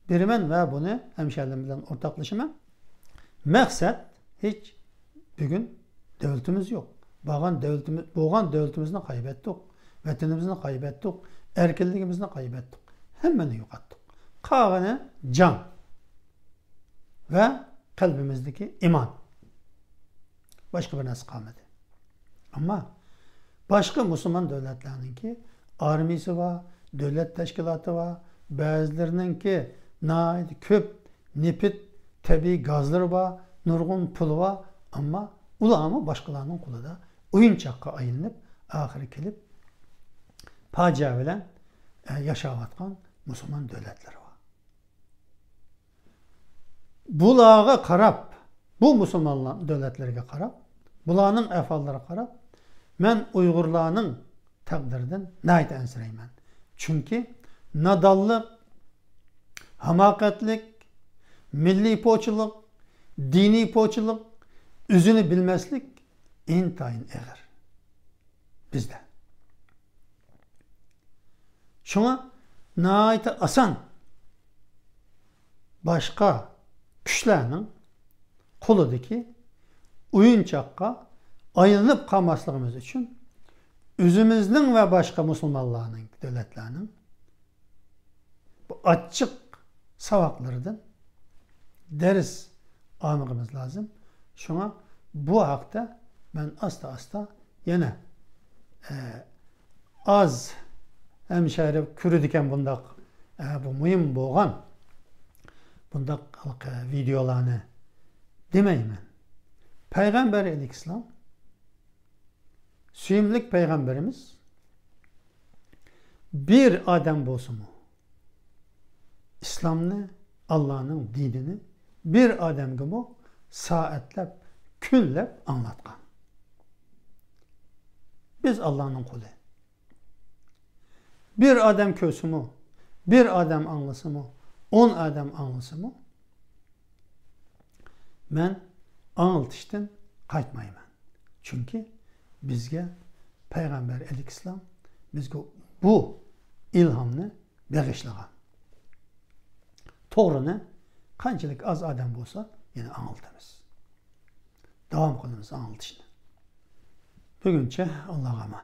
بېرىمەن ۋە بۇنى ھەمشەھىرلىرىم بىلەن ئورتاقلىشىمەن. مەقسەت ھېچ، بۈگۈن دۆلىتىمىز يوق. بولغان دۆلىتىمىز، بولغان دۆلىتىمىزنى قايبەتتۇق. ۋەتىنىمىزنى قايبەتتۇق. ئەركىنلىكىمىزنى قايبەتتۇق. ھەممىنى يوقاتتۇق. قالغىنى جان ۋە قەلبىمىزدىكى ئىمان. باشقا بىر نەرسە قالمىدى. ئەمما باشقا مۇسۇلمان دۆلەتلەرنىڭكى ئارمىيىسى بار، دۆلەت تەشكىلاتى بار، بەزىلىرىنىڭكى ناھايىتى كۆپ نېفىت، تەبىئىي گازلىرى بار، نۇرغۇن پۇلى بار، ئەمما ئۇلارمۇ باشقىلارنىڭ قولىدا ئويۇنچۇققا ئايلىنىپ، ئاخىرى كېلىپ پاجىئە بىلەن، ئە، ياشاۋاتقان مۇسۇلمان دۆلەتلىرى بار. بۇلارغا قاراپ، بۇ مۇسۇلمان دۆلەتلىرىگە قاراپ، بۇلارنىڭ ئەھۋاللىرىغا قاراپ، مەن ئۇيغۇرلارنىڭ تەقدىرىدىن ناھايىتى ئەنسىرەيمەن. چۈنكى نادانلىق، ھاماقەتلىك، مىللىي پوچىلىق، دىنىي پوچىلىق، ئۆزىنى بىلمەسلىك ئىنتايىن ئېغىر بىزدە. شۇڭا ناھايىتى ئاسان باشقا كۈچلەرنىڭ قولىدىكى ئويۇنچۇققا ئايلىنىپ قالماسلىقىمىز ئۈچۈن ئۆزىمىزنىڭ ۋە باشقا مۇسۇلمانلارنىڭ، دۆلەتلەرنىڭ بۇ ئاچچىق ساۋاقلىرىدىن دەرس ئالمىقىمىز لازىم. شۇڭا بۇ ھەقتە مەن ئاستا-ئاستا يەنە، ئە، ئاز ھەمشەھىرى كۆرىدىكەن بۇنداق، ئە، بۇ مۇھىم بولغان بۇنداق ھېلىقى ۋىدېئولارنى دېمەيمەن. پەيغەمبەر ئەلەيھىسسالام، سۆيۈملۈك پەيغەمبىرىمىز بىر ئادەم بولسىمۇ، ئىسلامنى، ئاللانىڭ دىنىنى بىر ئادەمگىمۇ سائەتلەپ، كۈنلەپ ئاڭلاتقان. بىز ئاللانىڭ قۇلى. بىر ئادەم كۆرسىمۇ، بىر ئادەم ئاڭلىسىمۇ، ئون ئادەم ئاڭلىسىمۇ، مەن ئاڭلىتىشتىن قايتمايمەن. چۈنكى بىزگە پەيغەمبەر ئەلەيھىسسالام بىزگە بۇ ئىلھامنى بېغىشلىغان. توغرىنى قانچىلىك ئاز ئادەم بولسا، يەنە ئاڭلىتىمىز. داۋام قىلىمىز ئاڭلىتىشنى. بۈگۈنچە ئاللاغا ئامان.